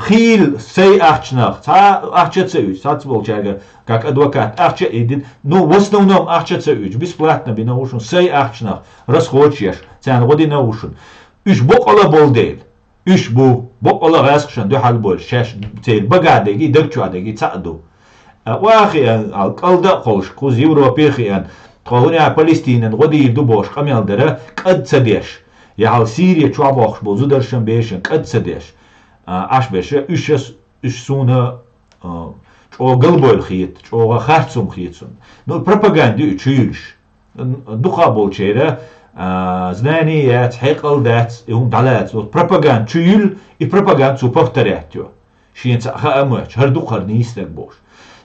Хийла сайн ахчанах, цхьа ахча ца уьйцу, цхьацца болчаьрга, как адвокат, ахча а ийдина, ну, в основном ахча ца уьйцу, бесплатно бина ву шуна, сайн ахчанах, расходаш еш, царна гӀо дина ву шуна. Уьш боккъала болу дела. Уьш бу, боккъала гӀаскхашна дуьхьал болуш, шаьш церан бага дерг, даг чохь дерг цхьаъ ду. Ткъа охьа а хиъна, кӀалда а кхоллуш, кхуза Европе а хиъна, тхо хӀунда Палестинан гӀо дийр ду бохуш къамел дара, кӀад ца деш. Я хьал Сири чохь бохуш болу зударшан бешан кӀад ца деш. А, Ӏаш берш, уьш, уьш суна, а, чӀогӀа галбевлла хета, чӀогӀа харцум хета суна. Ну, пропаганда ю и чуьйлуш. Дукха болчеран, а, знани яц, хьекъал дац, и хӀума дӀалаца. Вот пропаганда чу юьллу, и пропаганда цо повторять йо. Шена цхьаъ хаа а моьттуш, хӀара дукха, хӀара нийса дерг бохуш.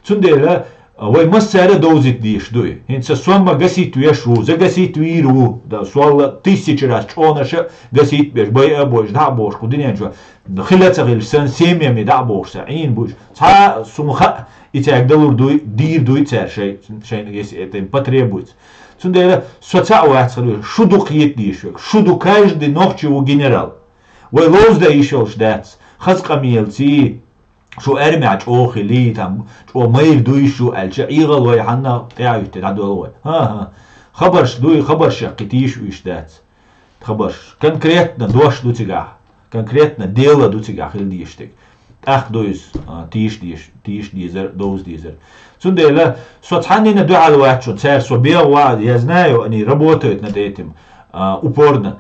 Цундела, а, вай массара а довзийта дезаш ду и. ХӀинца со ма гасить веш ву, загасить вийр ву. Да, сол а тысяча раз чӀонаша гасить беш, байа а бойуш, дӀа а бохуш, кху дуьнен чу хила а ца хилча санна, семьями дӀа а бохуш, сан Ӏийна бу уьш. Цхьа а суна хаьа, и цаьрга далур дуй, дийр дуй цара шай-, шайна, если это им потребуется. Цундела со цхьаъ вац хила, шу ду кхета дийш верг, шу ду, каждый нохчи ву генерал. Вай ловза дан йиш йолуш дац, хаза къамелаций, шу армехь чӀогӀа хилий, там, чӀогӀа майра дуй шу аьлча, Ӏийгъал вай хьанна тӀаьхьа а хӀуьттий дӀадолу вай. ХӀан-хӀа. Хабарш дуй, хабаршех кхин тийша уьш дац. Хабарш. Конкретно дош ду цигахь. Конкретно дело ду цигахь хила дезаш дерг. ТӀаккха ду иза, а, тийша дезаш, тийша дезар, довза дезар. Цундела со цхьаннина дуьхьал вац шуна, цара со бегӀа ваьа, я знаю, они работают над этим, а, упорно.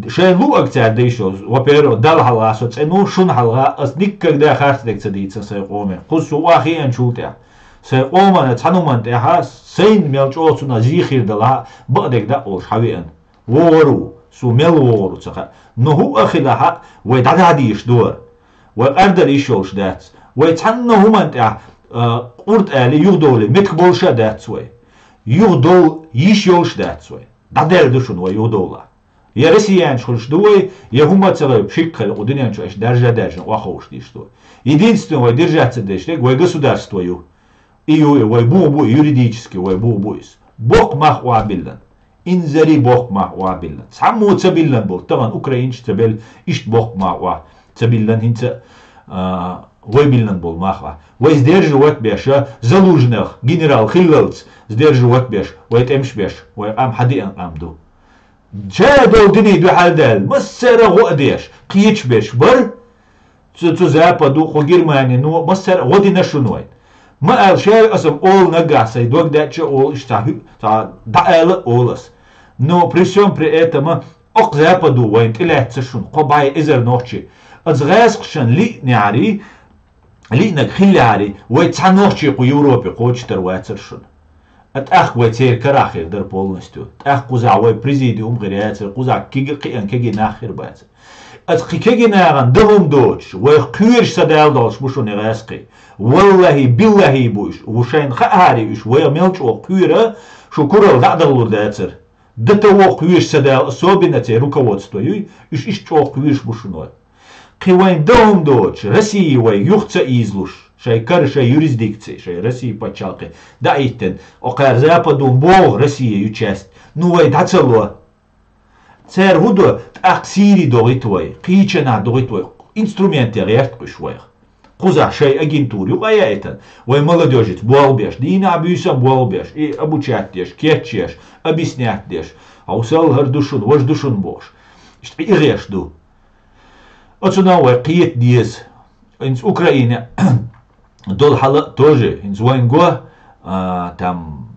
Шайн луъаг цара дайшо, во-первых, Далла хьалха со цӀена ву, шуна хьалха ас никогда харц дерг ца дийца сайн къоме. Кхуза со охьахиъначул тӀаьхьа. Сайн къомана цхьана хӀуманна тӀехьа, сайна мел чӀогӀа цунах зий хир далахь, бакъдерг дӀа а олуш хьан веана. ВогӀур ву, со мел вогӀур ву ца хаьа. Но хӀуъа хилахь а, вай дӀадахьа дийш дора. Вай къардар йиш йолуш дац. Вай цхьанна хӀуманна тӀехь, а, къурт али, юхадовлий, меттиг болуш а дац вай. Юхадовла йиш йолуш дац вай. ДӀадаьлла ду шуна вай юхадовлахь. Я россиянаш хуьлуш ду вай, я хӀума а ца хилла, пшиккхала кху дуьнен чу аша даржа а даьржина, охьаховшаш дийш ду вай. Единственное, вай держаться деш дерг вай государство ю. И ю, и вай бух бу, и юридически вай бух бу иза. Боккха мах охьабиллан. Инзаре боккха мах охьабиллан. Цхьаммо ца биллан болу, тахана украинцаш ца белла, иштта боккха мах охьа ца биллан, хӀинца, а, вай биллан болу мах охьа. Вай сдерживать беш, Залужнех генерал хиллалц сдерживать беш, вай тӀемаш беш, вай къам хьадеана къам ду. Ша долу диний дуьхьал даьлла, массара а гӀо а деш, кхеташ берш бара, цу, цу Западу, кху Германину, массара а гӀо дина шуна вайн. Ма аьлла, ша ю аса олу наггахь, сайн дог даьчча а олу, иштта цхьа хӀу-, цхьа дӀаала а олу аса. Но при всем при этом, окху Западу вайн тӀелаьцна шуна, кхо бӀе эзар нохчий. Аса гӀаскхашна лиънехьарий, лиънарг хиллехьарий, вай цхьа нохчий кху Европе кхочуш тар вацара шуна. А тӀаккха вай церан карахь хир дара полностью. ТӀаккха кхузахь вай президиум хир яцара, кхузахь кег-, кхиъна кегий нах хир бацара. Аса кхин кегий нахана дан хӀума доцуш, вайх кхоьруш са дала долуш бу шуна и гӀаскхий. Валлахи, биллахи бу уьш. Ву шайна хаахьарий уьш, вайх мел чӀогӀа кхоьру, шу куралла дӀа а дахлур дацара. До того кхоьруш са дала, особенно церан руководство юй, уьш иштта чӀогӀа кхоьруш бу шуна вай. Кхин вайн дан хӀума доцуш, Россия вай юха ца ийзалуш, шайн кара, шайн юрисдикци, шайн Россия пачхьалкхе дӀахӀиттина, окхара Западун богӀу Россия ю часть, ну вай дӀа ца ло. Цара хӀун до, тӀаккха Сири догӀийта вай, кхечанхьа догӀийта вай, инструментех гӀерта кхуьш вайх. Кхузахь шайн агентура юкъа яйтан, вай молодёжица болх беш, дийнахь буьйсанна болх беш, и обучать деш, кечъеш, объяснять деш. Хьовсал, хӀара ду шуна, важа ду шуна бохуш. Иштта и гӀеш ду. Оцунах вай кхета деза. ХӀинца Украине долу хьала а тоже, хӀинца вайн го, а, там,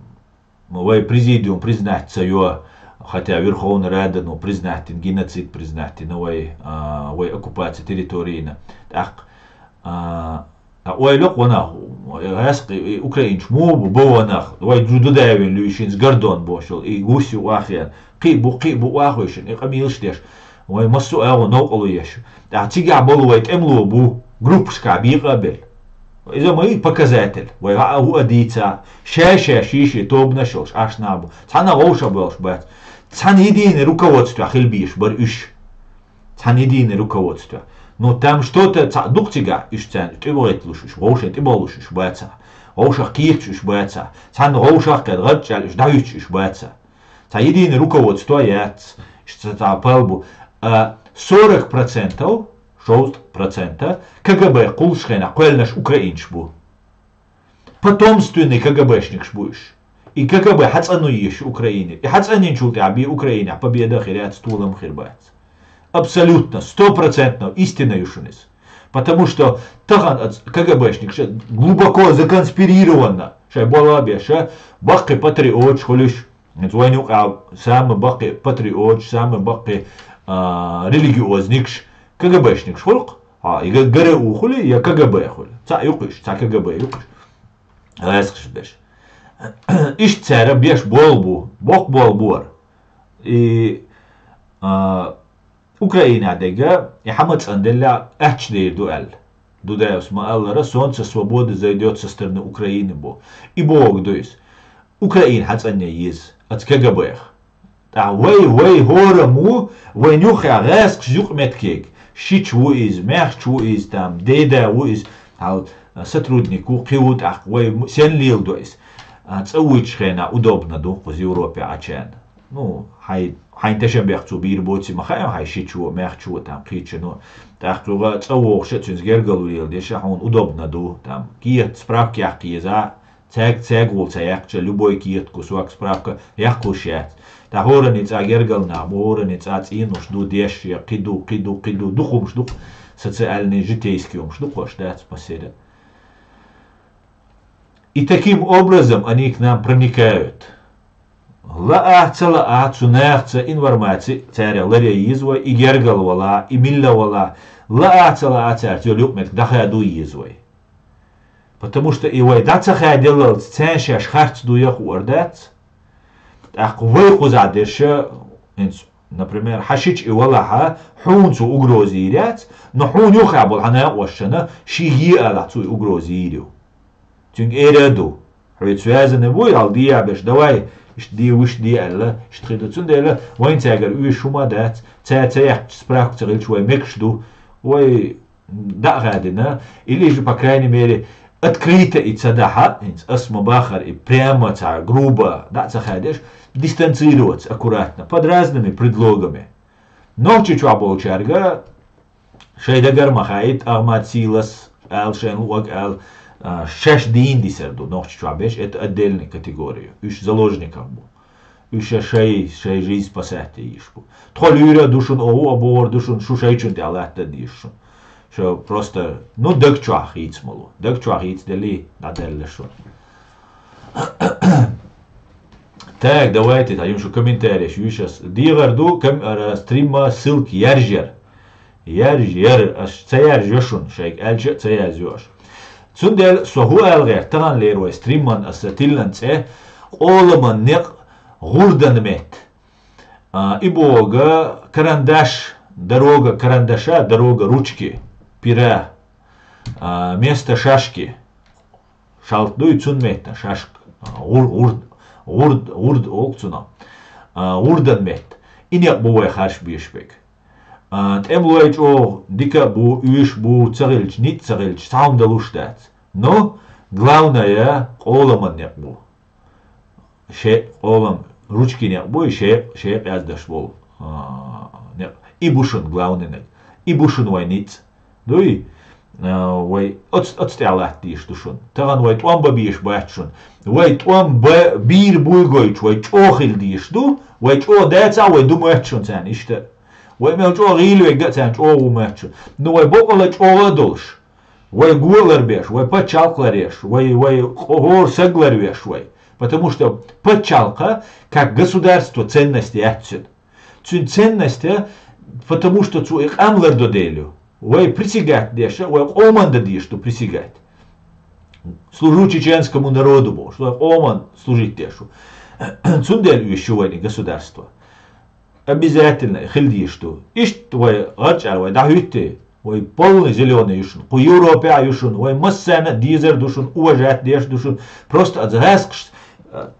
вай президиум признать ца йо, хотя Верховная Рада, ну, признать йина, геноцид признать йина вай, а, вай оккупация территорийна. ТӀаккха, а, а, ойла кхунах, гӀаьскхи, и украинчу муха бу, бу ванах, вай ду-, Дудаевна луьйшинца гардон бошул, и гуси вахъян, кхин бу, кхин бу вахойшин, и къамелаш деш, вай массо а агӀо новкъарло еш. ТӀаккха цигахь болу вай тӀемало бу, группашка бекъа а белла. Иза ма ю показатель. Вай гӀа а хӀу а дийца, ша-ша ши-ши тобанаш йолуш, аш нах бу. Цхьана вовшах болуш бац. Цхьана единый руководство хила бийш бара уьш. Цхьана единый руководство. Ну, там что-то цхьаъ дукха цигахь, уьш царна тӀебогӀийталуш уьш, вовшийн тӀебогӀлуш уьш бацахь. Вовшах кхеташ уьш бацахь. Цхьана вовшах кхетта гӀадчӀаьлла уьш дӀахӀуьттуш уьш бацахь. Цхьа единый руководство яц, иштта цхьа пал бу. А, сорок процентов, шовзткъа процента К Г Б кхуллуш хенахь кхоьллинарш украинцаш бу. Потомственный К Г Б-шникаш бу уьш. И К Г Б хьацӀанъян езаш ю Украинера. И хьацӀанйинчул тӀаьхьа бен Украинехь победа хир яц, толам хир бац. Абсолютно, стопроцентно истина ю шуна иза. Потому что тахана оцу К Г Б-шникаш глубоко законспирированно шайн болх беш, баккхий патриоташ хуьлуш, хӀинца вайна юкъахь самый баккхий патриоташ, самый баккхий, а, религиозникаш К Г Б-шникаш хуьлу-кх. Хьа, и Г Р У хуьлий, я К Г Б хуьлий? Цхьаъ ю-кх уьш, цхьа К Г Б ю-кх уьш. ГӀаьскхаш берш. Иштта цара беш болу бу, боккха болу бу хӀара. И, а, Украинехь дерг, и хьан ма цӀанделла, аьтташ дер ду аьлла. Дудаевс ма-аллара, солнце свободы зайдёт со стороны Украины бу. И бохург ду иза. Украина хьацӀанъян еза, оцу К Г Б-х. ТӀаккха вай, вай хӀораммо ву, вайн юххехь гӀаьскхаш юкъаметтиг. Шича ву иза, маьхча ву иза, там, деда ву иза, хьал, сотрудник ву, кхин ву, тӀаккха вай м-, сенна леладо иза? А, цӀа вуьйчу хенахь удобно ду кхуза Европе Ӏачарна. Ну, хьайн, хьайн тешнабехк цо бийр боций ма хаьа, хьайн шича ву, маьхча ву, там, кхеча ву. ТӀаккха цо гӀа цӀа вогӀуш а, цуьнца гергарло леладеш а, хьуна удобно ду, там, кехат, справка яккха еза, цаьрга, цаьрга гӀуллакх ца яьккхича, любой кехат, кусок, справка яккхалуш яц. ТӀаккха хӀораннан цӀа гергара нах бу, хӀораннан цӀа цӀенош ду, деш я, кхин ду, кхин ду, кхин ду, дукха хӀумаш ду-кх, социальный, житейский хӀумаш ду-кх, хӀорш дац массеран. И таким образом они к нам проникают. Лаахь а, ца лаахь а, цу нахаца информаци цаьрга ларъян еза вай, и гергара валахь, и милла валахь, лаахь а, ца лаахь а, цаьрца йолу юкъаметтиг дӀахадан еза вай. Потому что и вай дӀа ца хаделлалц, царна шаьш харц дуй а хуур дац. ТӀаккха вай кхузахь дерш, хӀинца, например, хьан шича и валахь, хьуна цо угроза йийр яц, но хьуна юххехь болу хьан накъостана шен е алахь, цо и угроза йийр ю. Цуьнга эр а ду. Хьоьца связанный вуй, хьал дехьа берш, давай, иштта де, вуьшта де аьлла, иштта хир ду. Цундела вайна цаьргара оьшуш хӀума а дац, цара ца яьккхича, справка ца хилча, вай мегаш ду. Вай дӀа а хадийна, или же, по крайней мере, открыто и ца дахь, хӀинца ас ма-баххара, и прямо цхьа грубо дӀа а ца хадеш, дистанцироваться аккуратно, под разными предлогами. Нохчийчохь болчаьрга шайн дагара ма хаийта, Ахмат Сийлас ала, шайна луъург ала, а, шаьш дийна дисар ду Нохчийчохь берш, это отдельная категория. Уьш заложниках бу. Уьш шай, шай жизнь спасать йиш бу. Тхо луьйр а ду шуна, оха а богӀур ду шуна, шу шайчунна тӀехь латта дезаш шуна. Шу просто, ну, даг чохь хийца ма ло. Даг чохь хийца делий, дӀадаьлла шуна. Так, давайте, тӀе ю шу комментареш, вуьйш ас. ДегӀар ду ком-, ара, стримма ссылка яржъяр. Яржъяр, аш ца яржъяр шуна, шайга аьлча а ца язйо аш. Цундела со хӀун ала гӀерта, таханлера вай стримман аса тиллина цӀе «Къоламан некъ, гӀурдан метта». А, и боху карандаш, дорога карандаша, дорога ручки, пера, а, место шашки. Шалта дуй, цунна метта шашка, а, гӀур-, гӀурд-, гӀурд-, гӀурд олу цунах. А, гӀурдан метта. И некъ бу вай харш беш берг. А, тӀемалой чӀогӀа дика а бу, уьш а бу, ца хилча, ницкъ ца хилча, цхьа хӀума далуш дац. Но главное, къоламан некъ бу. Шен къолам ручки некъ бу, и шен, шен къяздаш болу, а, некъ. И бу шуна главный некъ. И бу шуна вайн ницкъ. Дуй? А, вай оц-, оцу тӀехь латта дийш ду шуна. Тахана вай тӀом бан бийш бац шуна. Вай тӀом ба-, бийр буй гойтуш, вай чӀогӀа хила дийш ду, вай чӀогӀа дацахь, вай ду моьтту шуна царна иштта. Вай мел чӀогӀа гӀийла вега а царна чӀогӀа ву моьтту шуна. Ну, вай бокъала чӀогӀа а долуш. Вай го а ларбеш, вай пачхьалкх ларъеш, вай, вай хӀора саг ларвеш вай. Потому что пачхьалкха, как государство, ценность яц цуьнан. Цуьнан ценность, потому что цо и къам лардо дела ю. Вай присягать деш, вай къоман дан дийш ду присягать. Служу чеченскому народу бохуш, вай къоман служить деш ву. Цундела уьш ю вайна и государство. Обязательно хила дийш ду. Иштта вай гӀарчӀара вай дӀахӀуьттий, вай полный зелёный ю шуна, кху Европехь а ю шуна, вай массарна а дезар ду шуна, уважать деш ду шуна. Просто аса гӀаскхаш, э,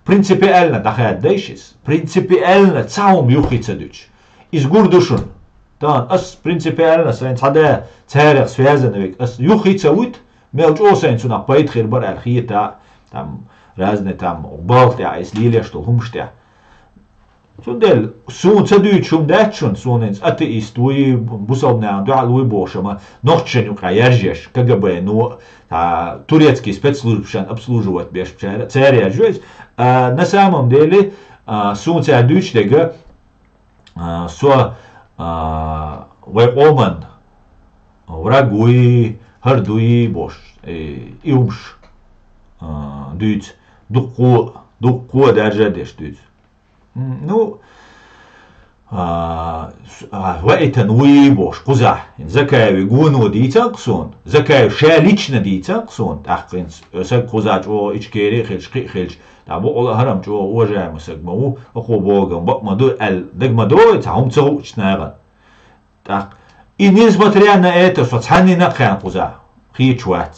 принципиально дӀахаьдда дайша иза. Принципиально цхьа хӀума юххе ца дуьтуш. Иза гур ду шуна. Тахана ас принципиально сайн цхьа да царах связано вега, ас юххе ца вуьту, мел чӀогӀа сайн цунах пайда хир бара аьлла хета, там, разные там, балха тӀехь, иза лелеш долу хӀумаш тӀехь. Цундела суна ца дуьйцуш хӀума дац шуна, суна хӀинца атеист вуй, бусалбанехь дуьхьал вуй бохуш, амма нохчашна юкъахь яржеш, КГБ-но, а, турецкий спецслужбашна обслуживать беш цара, цара яржо иза. А, на самом деле, а, суна цара дуьйцуш дерг, а, со, а, вай къоман враг вуй, хӀара дуй бохуш, и, и хӀумаш, а, дуьйцу, дуккхо, дуккхо даржа а деш дуьйцу. М, ну, а, с-, а, ваийтина вуй бохуш кхузахь. Закаеви гоно дийцан кху суна. Закаев ша лично дийцан кху суна. ТӀаккха хӀинца саг кхузахь чӀогӀа Ичкери а хилча, кхин а хилча, тӀаккха бокъала хӀара-м чӀогӀа уважаемый саг ма ву, хӀокхо бохург-м бакъ ма ду аьлла, дага ма догӀу цхьа хӀума ца хуучу нахана. ТӀаккха, и несмотря на это, со цхьаннина а кхаьна кхузахь хеташ вац,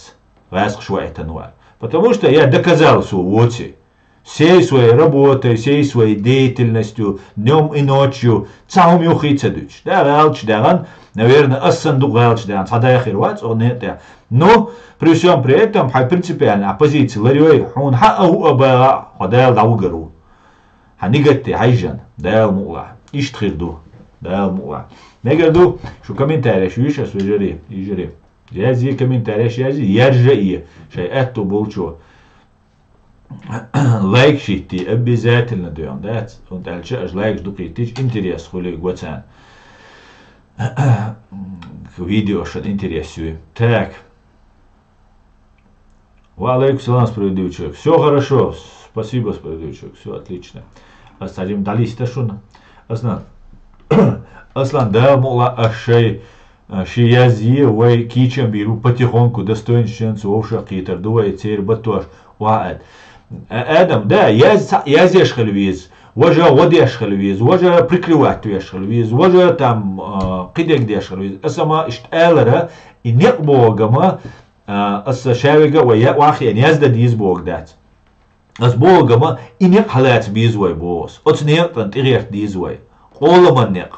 гӀаскхаш ваийтина ву аьлла. Потому что я доказал, со воций. Всей своей работой, всей своей деятельностью, днём и ночью, цхьа хӀума юххе ца дуьтуш. Да, гӀалаташ даьхна, наверное, ас санна дукха гӀалаташ даьхна, цхьа да хир вац оха некъа тӀехь. Но, при всём при этом, хьайн принципиально оппозиция ларйой, хьуна хьан а хӀу а багӀа, хьо Дала дӀавугар ву. Хьан нигатте хьаьжжина, Дала мукъалахь. Иштта хир ду, Дала мукъалахь. Мегар ду, шу комментареш вуьйш ас, вежарий, йижарий. Язъе комментареш, язъе, яржа а е, шайн аьтто болчо. Лайк шитти обязательно доьгӀна дац, хӀунда аьлча аша лайкаш дукха йиттича интерес хуьлий го царна. Видео шуна интерес юй. Так. Ва алейкум салам, справедливый человек. Все хорошо. Спасибо, справедливый человек. Все отлично. Ас цхьа жима дӀалиста шуна. Аслан, Аслан, да, мукъалахь аш шай, а, ши язъе, вай кийчам бийр бу потихоньку, достоинственно вовшах кхетар ду вай, церан баттош, ва ад. А, Адам, да, яз-, язъеш хила веза. Важа гӀо деш хила веза. Важа прикрывать веш хила веза. Важа там, а, кхидерг деш хила веза. Аса ма иштта алара, и некъ богама, А, аса шаверг а вай я-, вахъян язда деза бохург дац. Аса бохург ма, и некъ хьалаца беза вай боху аса. Оцу некъан тӀе гӀерта деза вай. Къоламан некъ.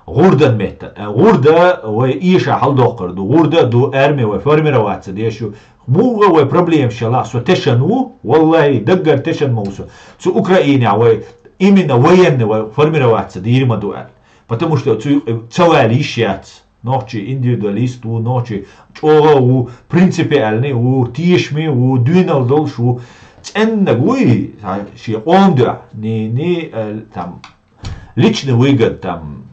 ГӀурдан метта. А, гӀурда вай ийша хьаладоккхур ду. ГӀурда а ду, арми вай формироваться деш ю. Муха вай проблемаш ялахь, со тешан ву, валлахӀи, даггара тешан ма ву со. Цу Украинехь вай, именно военный вай формироваться дийр ма ду аьлла. Потому что цу юкъе ца вала йиш яц. Нохчий индивидуалист ву, нохчий чӀогӀа а ву, принципиальный ву, тешаме ву, доьналла долуш ву. ЦӀеннаг вуй, шен къоман дуьхьа, не, не, э, там, личный выгода, там,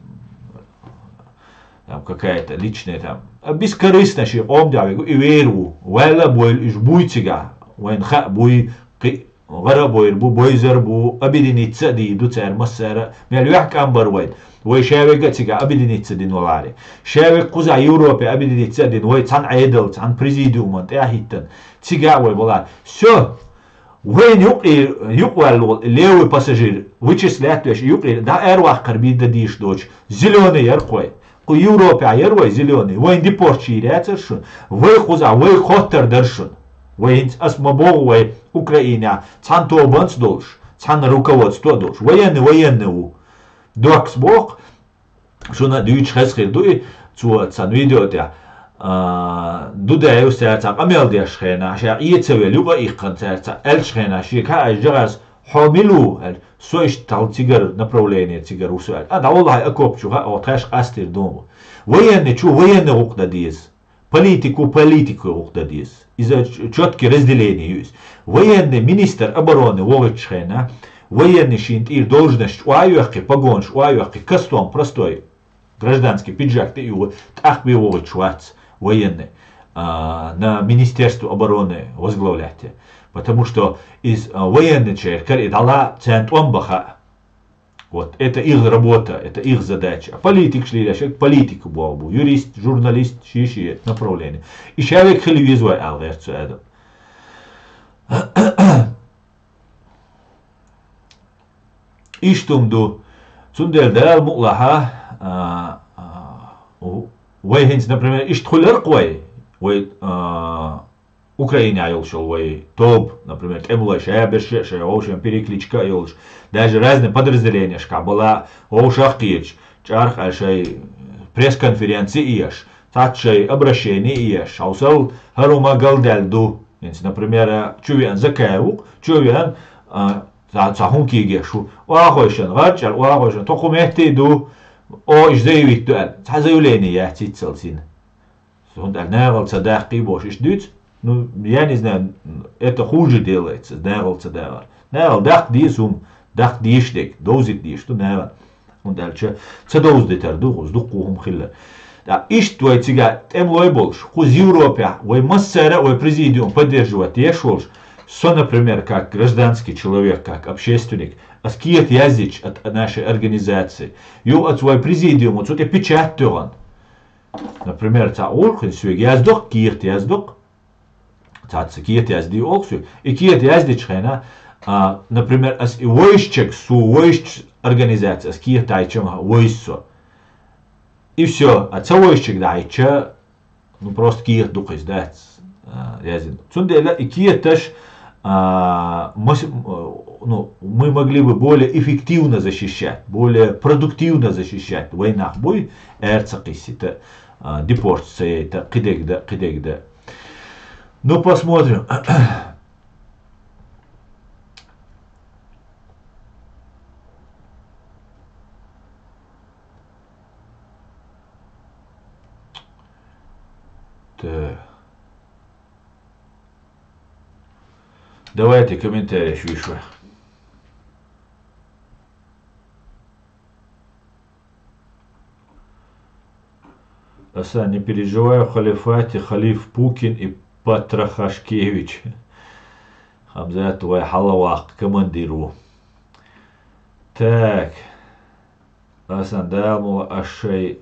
там, какая-то личная, там, а бескорыстно шен къоман дуьхьа вега, и вер ву. Ваьлла а бойла, уьш буй цигахь, вайна хаа буй, кхин гӀара а бойр бу, бойзар бу, объединиться а дийр ду цара массара а, мел юьхь кӀам бар вайн. Вай шаверг а цига объединиться дина валаре. Шаверг кхузахь Европе объединиться а дина, вай цхьана Ӏедал, цхьана президиуман тӀе а хӀиттина. Цига а вай валаре. Всё, вайна юкъе, юкъаваьлла волу левый пассажир, вычислять веш, юкъе дӀа араваккхар бийр дан дийш доцуш, зелёный яра кхой. Кху Европехь яра вай зелёный, вайн депорт йийр яцара шуна, вай кхузахь, вай хоттар дара шуна. Вай хӀинца ас ма боху вай Украинехь цхьана тобанца долуш, цхьана руководство а долуш. Военный, военный ву. Доккхас боху, шуна дуьйцуш хеза хир ду и, цо цхьана видео тӀехь, а, Дудаевс цаьрца къамел деш хенахь, ша Ӏе ца велла юкъа а иккхина цаьрца аьлча хенахь, шега хаа аш жагӀарс, хьо мила ву? Аьлла, со иштта тхьал цигара направление, цигара ву со аьлла. А, дӀавалла хьайн окоп чу хаьа, хьо тхаьш къастийр ду ма бу. Военный чу военный гӀуллакх дан деза. Политику политику гӀуллакх дан деза. Иза ч-, чёткий разделение ю иза. Военный министр обороны вогӀучу хенахь, военный шен тӀера должность чӀоагӀа йоьккхий, погонаш чӀоагӀа йоьккхий, костюм простой, гражданский пиджак тӀе а юхий, тӀаккха бен вогӀуш вац военный, а, на Министерство обороны возглавлять. Потому что из, а, военный чер кара и дӀала царна тӀом бан хаьа. Вот, это их работа, это их задача. А политикаш лелаш, политика боху бу. Юрист, журналист, ши-ши направление. И шаверг хила веза вай, аьлла гӀерта цу Адам. Иштта хӀума ду. Цундела Дала мукъалахь, а, а, у-, вай хӀинца, например, иштта хуьлура-кх вай, вай, а, Украинехь йолуш йолу вай тоба, например, тӀемалой шаьш берш а, шайн вовшийн перекличка а йолуш, даже разные подразделенияшкахь бала вовшах а кхеташ, чӀарах а шайн пресс-конференци а еш, цхьацца шайн обращение а еш, хьовсал хӀара хӀума галдаьлла ду. ХӀинца, например, чу веана Закаев ву-кх, чу веана, а, цхьа, цхьа хӀума кегеш ву. Оха вайшинна, гӀарчӀара оха вайшинна, тхо кху метте ду, о, иштта заявить ду аьлла. Цхьа заявление яц иццалц йина. ХӀунда аьлча нахала ца даккхий бохуш иштта дуьйцу? Ну, я не знаю, это хуже делается, нахала ца даккхар. Нахала даккха деза хӀума, даккха дезаш дерг, довзийта дезаш ду нахана. ХӀунда аьлча ца довзийтар ду, оцу дуккха хӀума хилар. ТӀаккха иштта вай цигахь тӀемалой болуш, кхуза Европехь, вай массара а вай президиум поддерживать деш волуш, со, например, как гражданский человек, как общественник, ас кехат яздича от нашей организации, ю оцу вай президиумо цу тӀе печать тоьхна. Например, цхьа олу хин соьга яздо-кх, кехат яздо-кх. Цхьацца кехат яздий олу соьга. И кехат яздича хенахь, а, например, ас и вовшашчу, со вовшашчу организаци, ас кехат дӀахьаьжча ма вовза со. И всё, а ца вовшашчу дӀахьаьжча, ну, просто кехат ду-кх иза, дац, а, яздина. Цундела и кехаташ, а, мас-, м, ну, мы могли бы более эффективно защищать, более продуктивно защищать вай нах буй, аьрца кхиссита, а, депорт ца яйта, кхидерг дан, кхидерг дан. Ну, посмотрим. Так. Давайте комментарий ещё. Аса, не переживай, в халифате халиф Пукин и Патрахашкевич. Хамзат, вай хьалаваккха командир ву. Так. Асан, Дала мула аш шай,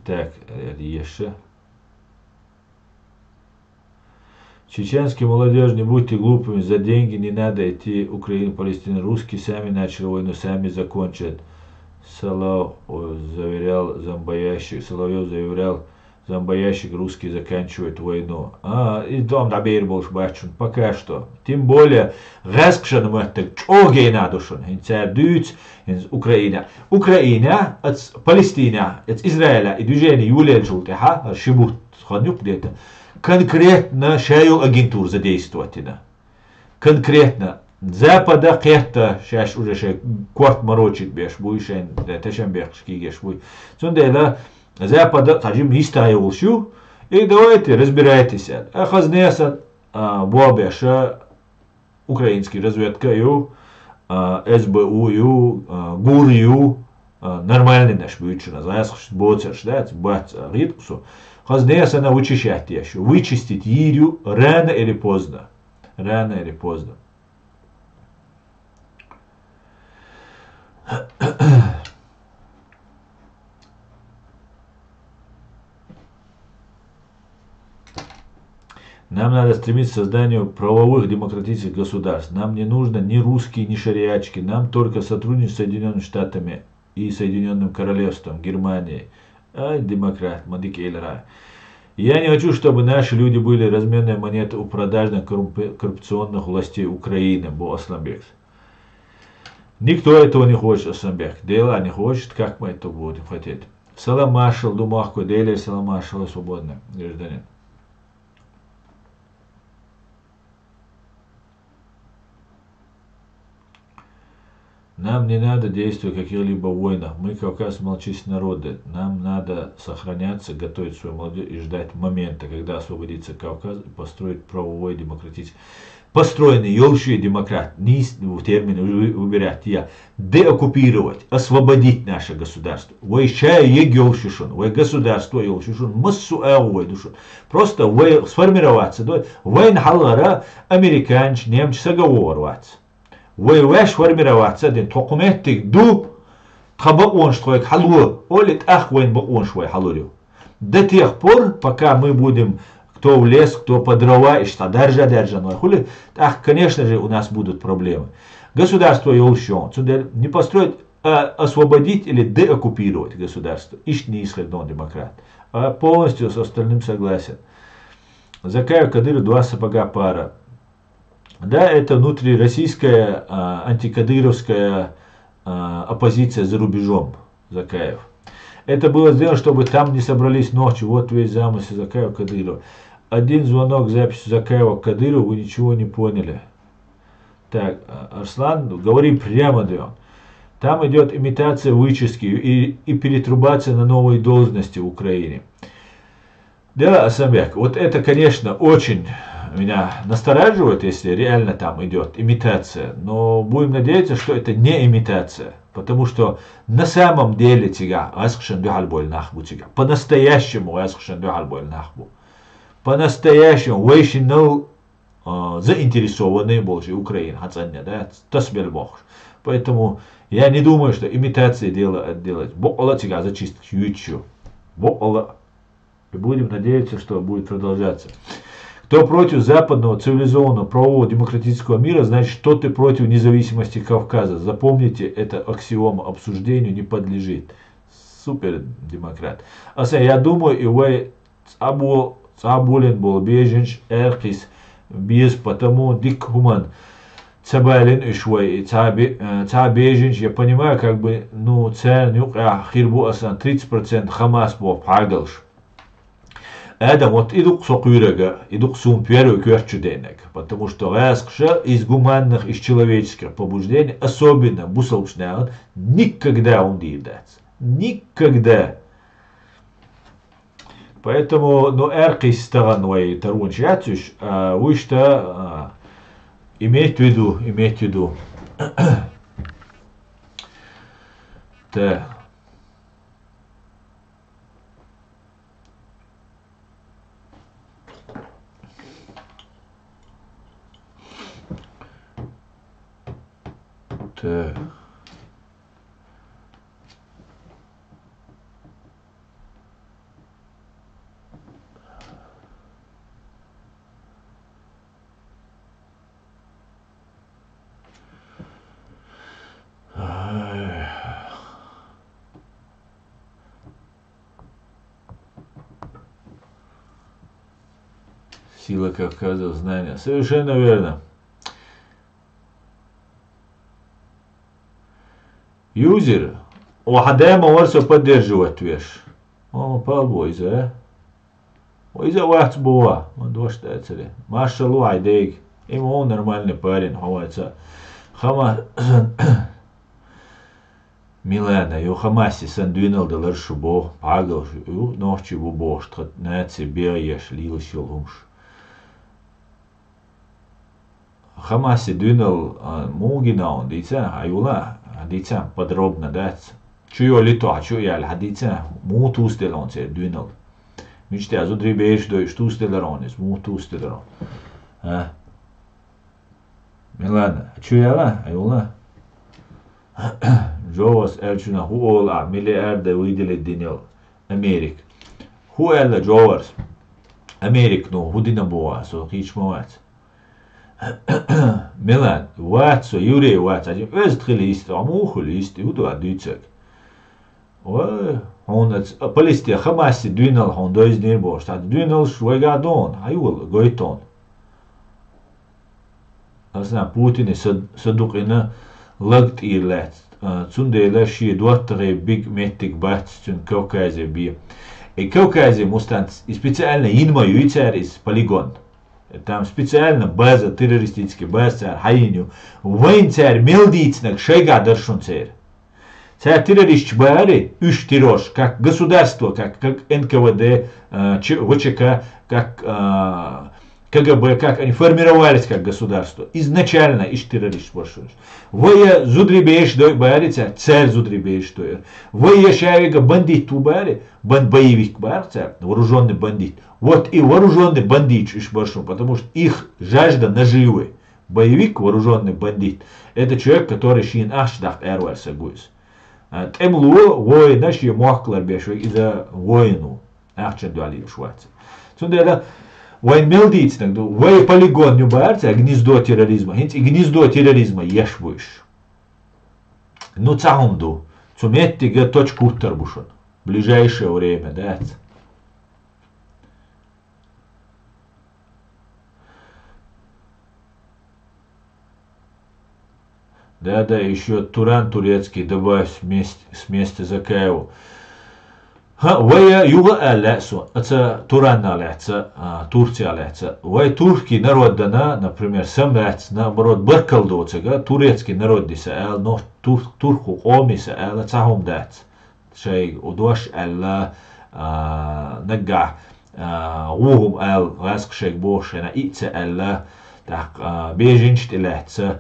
так, еша. Чеченская молодежь, не будьте глупыми, за деньги не надо идти Украину, Палестину. Русские сами начали войну, сами закончат. Солов-, о, заверял зомбоящик, Соловьев заверял зомбоящик, русские заканчивают войну. А, и дом дӀабер болуш бац шуна, пока что. Тем более, гӀаскхашна моттиг чӀогӀа гена ду шуна. ХӀинца цара дуьйцу, хӀинца Украина. Украина, ац Палестина, ац Израиля, и движение юлелчул тӀаьхьа, ара ши бутт хан юкъ дета. Конкретно шайолу агентура задействовать йина. Конкретно Запада кхетта шаьш уже шайн корта морочить беш буй, шайн, э, тешам бехкаш кийгеш буй. Цундела Запада цхьа жима йиста йолуш ю. И давайте, разбирайтесь, аьлла. А хаза несан, а, бобеша, украинский разведка ю, а, С Б У ю, а, ГУР ю, а, нормальный наш буьйцу шуна, гӀаскхаш боцарш дац, бац, а, гӀиткъ со. Хаза несан вычищать еш ю. Вычистить йийр ю рано или поздно. Рано или поздно. Нам надо стремиться к созданию правовых демократических государств. Нам не нужно ни русские, ни шариатчики. Нам только сотрудничать с Соединёнными Штатами и Соединённым Королевством, Германией. Ай, демократ, ма дика элира. Я не хочу, чтобы наши люди были разменной монетой у продажных коррумпи-, коррупционных властей Украины, бо Асланбекс. Никто этого не хочет, Асланбек. Дела не хочет, как мы это будем хотеть? Салам маршал, думахку, Дели, салам маршал, свободный гражданин. Нам не надо действовать в каких-либо войнах. Мы, Кавказ, молчись народы. Нам надо сохраняться, готовить свою молодёжь и ждать момента, когда освободится Кавказ и построить правовой, демократический, построенный йолчу демократ, нийса термин выбирать я, деоккупировать, освободить наше государство. Вай шайиг йолчу шун, вай государство йолчу шун, массу агӀо вай ду шун. Просто вай сформироваться ду, вайна хьалхара американча, немча сага вогӀар вац. Вай ваьш формироваться дин, тхо кху меттиг ду, тха бакъонаш тхойга хьало, оле тӀаккха вайна бакъонаш вай хьалур ю. До тех пор, пока мы будем кто в лес, кто по дрова, иштта даржа-даржа вай хуле, тӀаккха, конечно же, у нас будут проблемы. Государство йолчу, цундела не построить, а освободить или деоккупировать государство. Иштта нийса хир ду демократ. А полностью с остальным согласен. Закаев, Кадыров, два сапога пара. Да, это внутрироссийская, а, антикадыровская, а, оппозиция за рубежом, Закаев. Это было сделано, чтобы там не собрались ночью. Вот весь замысел Закаева, Кадырова. Один звонок, запись Закаева, Кадырова, вы ничего не поняли. Так, а, Арслан, говори прямо, да. Там идёт имитация вычистки и, и перетрубация на новые должности в Украине. Да, Асанбек, вот это, конечно, очень меня настораживает, если реально там идёт имитация. Но будем надеяться, что это не имитация. Потому что на самом деле цигахь гӀаскхашна дуьхьал болу нах бу цигахь. По-настоящему гӀаскхашна дуьхьал болу нах бу. По-настоящему, вай шиннал, а, заинтересованный болчу Украина хьан цӀанне, да, тасбелла бохуш. Поэтому я не думаю, что имитация дела отделать. Боккъала цигахь зачистка юьйцуш ю. Боккъала. И будем надеяться, что будет продолжаться. Кто против западного, цивилизованного, правового, демократического мира, значит, тот и против независимости Кавказа. Запомните, эта аксиома обсуждению не подлежит. Супер демократ. Аса, я думаю, и вай цхьабо-, цхьаболен болу беженаш аьркхис беза, потому дика хӀуман ца балина уьш вай, цхьа бе-, э, цхьа беженаш, я понимаю, как бы, ну, царна юкъахь хир бу асан тридцать процент Хамас боху пхьагалш. Адам, вот и ду-кх со кхуьйрага, и ду-кх суна первый коьртачу деннарг, потому что гӀаскхаша из гуманных, из человеческих побуждений, особенно бусалбачу нахана, никогда хӀума дийр дац. Никогда! Поэтому, ну, аьркхис тахана вай таронаш яц уьш, а, вуьшта, а, иметь в виду, иметь в виду. Так. Так. Ай. Сила Кавказа в знании. Совершенно верно. Юзер, ва хьан да ма вара со поддерживать веш. О, пал бу иза, а? Ва иза а вац бу ва, ма дош дацаре. Маршалла ву хьайн дега. Има вон нормальный парень, хьо ваца. Хама-, Милана, ю Хамасе сан дуьйнал далар шу боху, пхьагал шу, ю нохчий бу бохуш, тхан наци бегӀ еш, лелаш йолу хӀумаш. Хамасе дуьйнал, а, муха гина хьуна дийца, хьан юла, хьан дийца, подробно дац. Чу йолуьйту хьан чу а яьлла, хьан дийца, муха тусаделла хьуна церан дуьйнал. Мича тӀе зударий бераш дойуш тусаделлара хьуна иза, муха тусаделлара хьуна. А? Милана, чу яла, хьан юла? Джовас аьллачунах хӀу олу ахь миллиард выделить динел Америка? ХӀу аьлла Джоварс? Америка, ну, хӀу дина боху, со кхийча ма вац. Милан, вац со, еврей вац, хьажа, оьзда хила йист, а муха хуьлу йист, хӀу ду а дуьйцург? Ой, хьуна ц-, Палестин Хамасе дуьйнал хьуна дойзнера бохуш, тӀаккха дуьйналш вайгахь дона, хьан юла, гойту хьуна. Аса Путине са, са дукъина лаг тӀера лаьцна, а, цундела шен доттагӀий биг меттиг бац цуьнан Кавказе бен. И Кавказе мустан и специально йина ма юй цара иза полигон. Там специально база, террористическая база цара хьайина ю. Вайна цара мел дийцинарг шайгахь дар шуна церан. Цара террористаш баьрий, уьш террорш, как государство, как, как Н К В Д, а, Ч-, В Ч К, как, а, К Г Б, как они формировались как государство. Изначально уьш террористаш бара шуна. Вай зударий бераш дойу баьрий цара, цара зударий бераш дойу. Вай шаверг бандит ву баьрий, бан-, боевик баьрий цара, вооружённый бандит. Вот и вооружённый бандиташ уьш бара шуна, потому что их жажда наживы. Боевик, вооружённый бандит. Это человек, который шена ахча даккха араваьлла саг ву иза. А, тӀемало воинаш, шен мохк ларбеш верг иза воин ву. Ахчанна дуьхьал лелаш вац. Цундела вайна мел дийцинарг ду, вай полигон ю баьрий цара, гнездо терроризма. ХӀинца и гнездо терроризма еш бу уьш. Ну, цхьа хӀума ду. Цу меттиге точка хӀуттур бу шуна. Ближайшее время дац. Да, да, ещё Туран турецкий добавь с мест-, с места Закаеву. ХӀаъ, вай юха а лаьа со, аца Туранна лаьца, а, Турция лаьца. Вай туркий народана, например, сам лаьца, наоборот, баркалла доцага, турецкий народи са аьлла, но тур-, турку къоми са аьлла, цхьа хӀума дац. Шайга у дош аьлла, а, наггахь, а, ву хӀума аьлла, гӀаьскха шайга бохуш шайна иъ ца аьлла, тӀаккха, а, беженцаш тӀе лаьцна,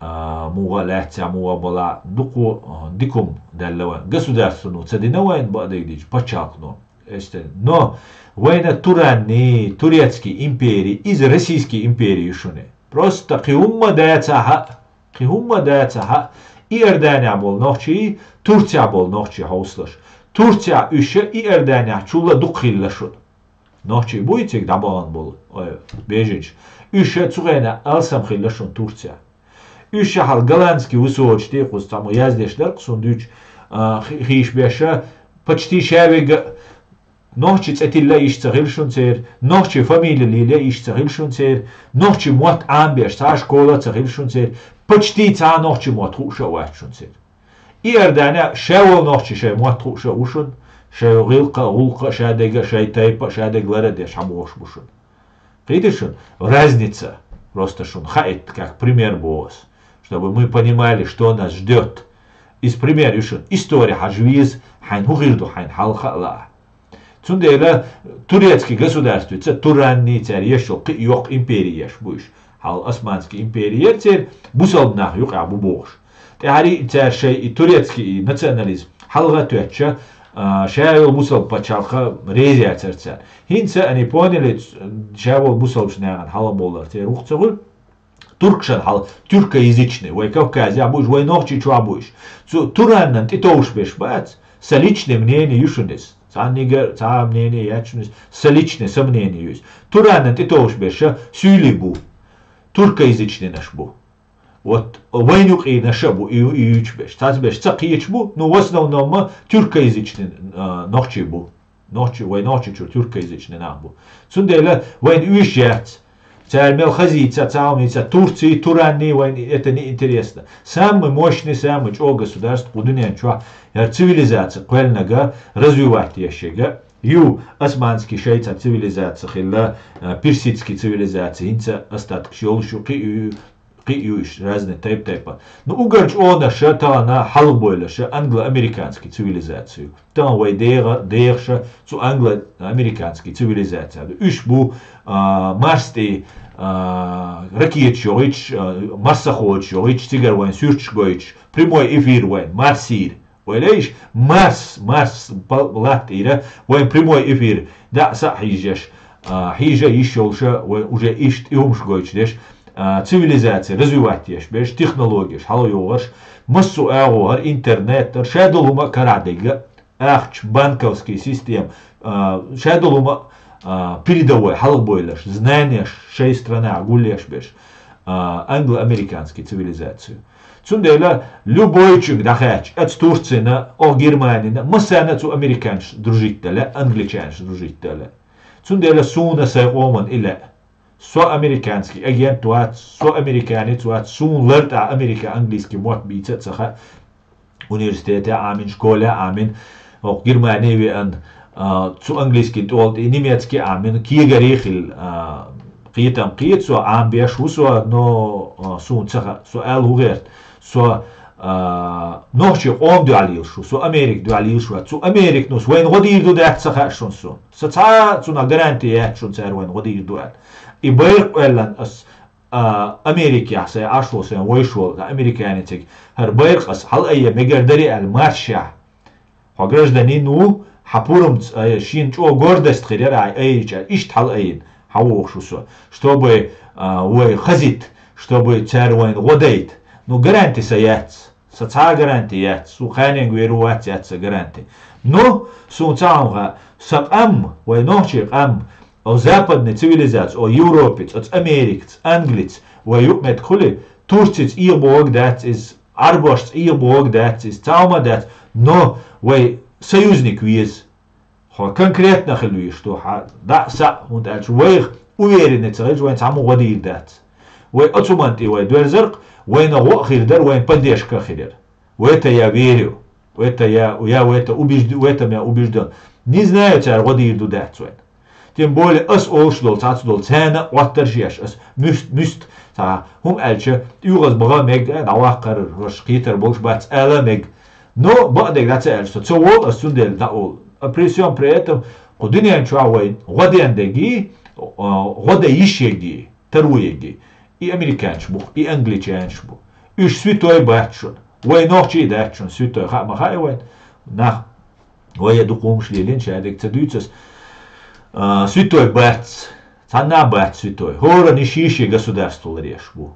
а, муха лаьцна, муха бала, дукха, а, дика хӀума даьлла вайн. Государствано ца дина вайн бакъдерг дийцча, пачхьалкхано. Эстен. Но вайна Туранни, турецкий импери, иза российский импери ю шуна. Просто кхин хӀумма дацахьа, кхин хӀумма дацахьа, Иорданехь болу нохчий, Турцехь болу нохчий хьовсалаш. Турцехь уьш Иорданехь чулла дукха хилла шуна. Нохчий буй цига дӀабахана болу, ой, беженцаш. Уьш цу хенахь алсам хилла шуна Турцехь. Уьш хьал голландский высотчий, кхуза цхьаммо яздеш дара, кху суна дуьйцу, а, хи-, хийш беша, почти шаверг а нохчий цӀе тилла йиш ца хилла шуна церан, нохчий фамили лелла йиш ца хилла шуна церан, нохчий мотт Ӏамбеш цхьа а школа ца хилла шуна церан, почти цхьа а нохчий мотт хууш а вац шуна церан. Иордане ша волу нохчий шайн мотт хууш а ву шуна, шайн гӀиллакх а, гӀуллакх а, шадерг а, шайн тайпа а, шадерг лар а деш хьан бохуш бу шуна. Кхийтира шуна? Разница. Просто шуна хаийта, как пример боху ас, чтобы мы понимали, что нас ждёт. Иза пример ю шуна. Истори хьажа веза, хьайна хӀун хир ду, хьайна хьалха а лаа. Цундела турецкий государствица, Туранни цара еш йолу кхин а йоккха импери еш бу уьш. Хьал Османский импери яра церан, бусалба нах юкъахь бу бохуш. ТӀаьхьарий цара шайн и турецкий и национализм хьалха а тоьттуш, а, ша йолу бусалба пачхьалкх реза яцара цара. ХӀинца они поняли, ша волу бусалбачу нахана хьалха боллар церан вукху ца хуьлу. Туркашна хьал, тюркоязычный, вай Кавказехь бу уьш, вай Нохчийчохь бу уьш. Цу Тураннан тӀетовжуш берш бац, сан личное мнение ю шуна иза. Цхьаннигара цхьа а мнение яц шуна иза, сан личное, сан мнение ю иза. Тураннан тӀетовжуш берш суьйлий бу, туркоязычныйнаш бу. Вот вайн юкъийнаш а бу и, и юьйцуш берш. Цхьацца берш ца кхеташ бу, но в основном тюркоязычный, а, нохчий бу. Нохчий, вай Нохчийчуьра тюркоязычный нах бу. Цундела вайна уьш яц. Цара мел хазийца, цхьа хӀума йийца, Турций, Туранний, вайна это не интересно. Самый мощный, самый чӀогӀа государство кху дуьнен чохь, хӀара цивилизаци кхоьллинарг, развивать еш ерг ю, османский шайца цивилизаци хилла, а, персидский цивилизаци, хӀинца остаткаш йолуш ю, кхин а ю, кхин а ю уьш разный тайп-тайпа. Ну, уггар чӀогӀанаша тахана хьалхабевллаша англо-американский цивилизаци ю. Тахана вай дегӀа-, дегӀаша цу англо-американский цивилизаци ду. Уьш бу, а, Марс тӀе, а, ракеташ йохуьйтуш, а, марсоходаш йохуьйтуш, цигара вайн суьрташ гойтуш, прямой эфир вайн, Марсийра. Вай лайш, Марс, Марс па-, латтийра, вайн прямой эфир, дӀа а са а хьийжаш, а, хьийжа йиш йолуша, вай уже иштта и хӀумаш гойтуш деш, а, цивилизаци развивать еш берш, технологияш хьалайогӀарш, массо а агӀо хӀара интернет, хӀара ша долу хӀума а карахь дегга, ахча, банковский система, а, ша долу хӀума а, а, передовой хьалхабевлларш, знанияш шайн странахь гулъеш берш, а, англо-американский цивилизацию. Цундела любойчуьнга дӀахаьчча, аца Турцина, оха Германина, массарна а цу американцаш дружить дан лаьа, англичанаш дружить дан лаьа. Цундела суна сайн къоман и лаьа. Со американский агент вац, со американец вац, суна лартӀахь Америка английский мотт бийца а ца хаьа. Университете а Ӏамин, школе а Ӏамин, оха Германе а веана, а, цу английский тӀолтӀе немецкий а Ӏамин, кегаре а хилла, а, Кхетам кхета со, Ӏам беш ву со, но, а, суна ца хаьа, со аьлла хӀу гӀерта. Со, а, нохчий къома дуьхьал йолуш ву, со Америка дуьхьал йолуш вац. Цу Американос вайна гӀо дийр ду дац ца хаьа шуна суна. Сан цхьа а цунах гаранти яц шуна цара вайна гӀо дийр ду аьлла. И байракх а оьллина ас, а, Америкехь сайн Ӏаш волу, сайн вайш волу, американециг, хӀара байракх ас хьала айъа мегар дарий аьлла маршехь. Хьо гражданин ву, хьан пурбанца айа, шена чӀогӀа гордость хир яра хьан айича, иштта хьала айина, хьан вохуш ву со, чтобы, а, вай хазита, чтобы цара вайна гӀо дайта. Ну, гаранти сан яц. Сан цхьа а гаранти яц. Со кханенга вер ву, вац яц сан гаранти. Ну, суна ца хьуна хаьа, сан къам, вай нохчий къам, о западный цивилизация, о Европица, оцу Америкаца, Англица, вай юкъаметтиг хуьлий, Турцица ийгӀа бохург дац иза, Ӏарбошца ийгӀа бохург дац иза, цхьа хӀума дац, но вай союзник веза. Хьо конкретно хила везаш ду, хьан дӀа а, схьа а, хӀунда аьлча вайх уверенный ца хилча, вайна цхьаммо гӀо дийр дац. Вай оцу хӀуманна тӀе вай доьрзарх, вайна гӀо а хир дара, вайна поддержка а хир яра. В это я верю. В это я, я в это убежд-, в этом я убежден. Не знаю, цара гӀо дийр ду дац вайна. Тем более ас олуш долу цхьацца долу царна а Ӏоттарш еш, ас муьст-, муьст-, цхьа хӀума аьлча, оьгӀаз баха мега, дӀаваккхар, хӀорш кхетар болуш бац ала мега. Но бакъдерг дӀа ца аьлча, со ца волу, ас цундела дӀа олу. А при всем при этом, кху дуьнен чохь вай гӀо ден дегий, а, гӀо дан йиш егий, таро егий. И американцаш бу, и англичанаш бу. Уьш святой бац шуна. Вай нохчий дац шуна святой, хаа ма хаьа вайн. Нах, вай я дукха хӀумаш лелийна, шадерг ца дуьйцу ас. А, святой бац. Цхьанна а бац святой. ХӀоранна шен-шен государство ларъеш бу.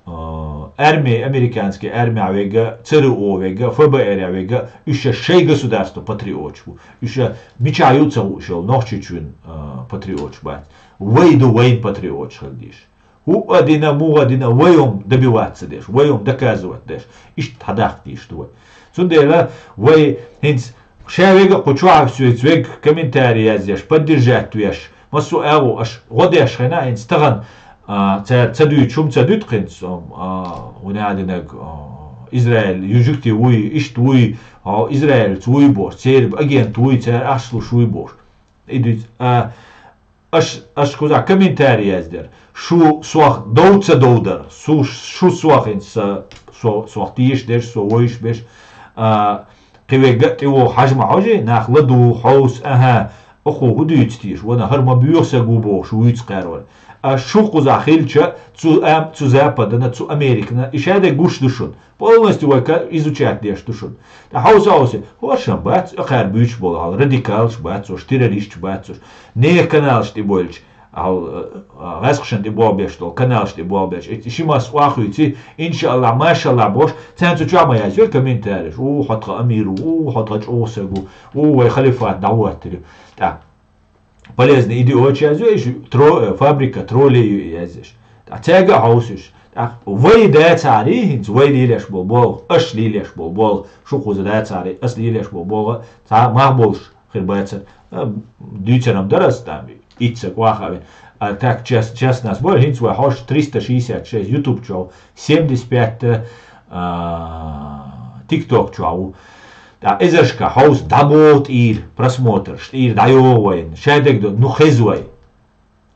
А, армия, американский армия вега, ЦРУ вега, ФБР вега, уьш шайн государство патриоташ бу. Уьш мичахь ю ца хууш йолу Нохчийчоьнан, а, патриоташ бац. Вай ду вайн патриоташ хила дезаш. ХӀуъа дина, муха дина, вай хӀума добиваться деш, вай хӀума доказывать деш. Иштта хьадаккха дезаш ду вай. Цундела вай хӀинца ша вега кху чохь соьца вега комментарий яздеш, поддержать веш, массо а агӀо аша гӀо деш хенахь, хӀинца тахана, а, цара ца дуьйцу, хӀума ца дуьту хӀинца, а, вуьнан динарг, а, Израиль, южигти вуй, иштта вуй, а, Израильца вуй бохуш, церан агент вуй, цара ахча луш вуй бохуш. И дуьйцу, а, Аш, аш кхузахь комментарий яздера. Шу сох дов ца довдар. Шу, шу сох хӀинца са, со, сох тешаш дерш, со войш берш. А, кхин вегга а тӀе вогӀу хьажа ма хьожий, нах ладугӀу, хьовса, аха, оха хӀу дуьйцу теша, вана хӀара ма боьха саг ву бохуш вуьйцу кхаьрвар. А шу кхузахь хилча, цу, ам, цу Западана, цу Американа, и шадерг гуш ду шуна. Полностью вай ка-, изучать деш ду шуна. ТӀаккха хьовса-хьовса, хӀоршам бац, кхара буьйцуш болу, хьал радикалаш бац уж, террористаш бац уж, нехан каналаш тӀе бойлуш, хьал, а, гӀаьскхашна тӀе болх беш долу, каналаш тӀе болх беш. И ши масса охьахуьйций, иншааллахь, машаллахь бохуш, царна цу чохь ма яздира комментареш. У, хьо тхан амир ву, у, хьо тхан чӀогӀа саг ву, у, вай халифат дӀахӀоттийра. ТӀаккха полезный идея яздеш, тро-, э, фабрика троллей ю яздеш. ТӀаккха цаьрга а хьовсуш. ТӀаккха вай дацахьарий, хӀинца вай лелеш болу болх, аш лелеш болу болх, шу кхуза дацахьарий, ас лелеш болу болх, цхьа мах болуш хир бацара. А, дуьйцар-м дара ас там, итт саг охьа а вина. А так чес-, честно ас боху, хӀинца вай хьош триста шестьдесят шесть YouTube чохь, семьдесят пять, а, TikTok чохь ву. ТӀаккха эзаршка хьовса дӀабогӀу тӀийра просмотрш, тӀийра дӀайогӀу вайна, шадерг ду, ну хеза вай.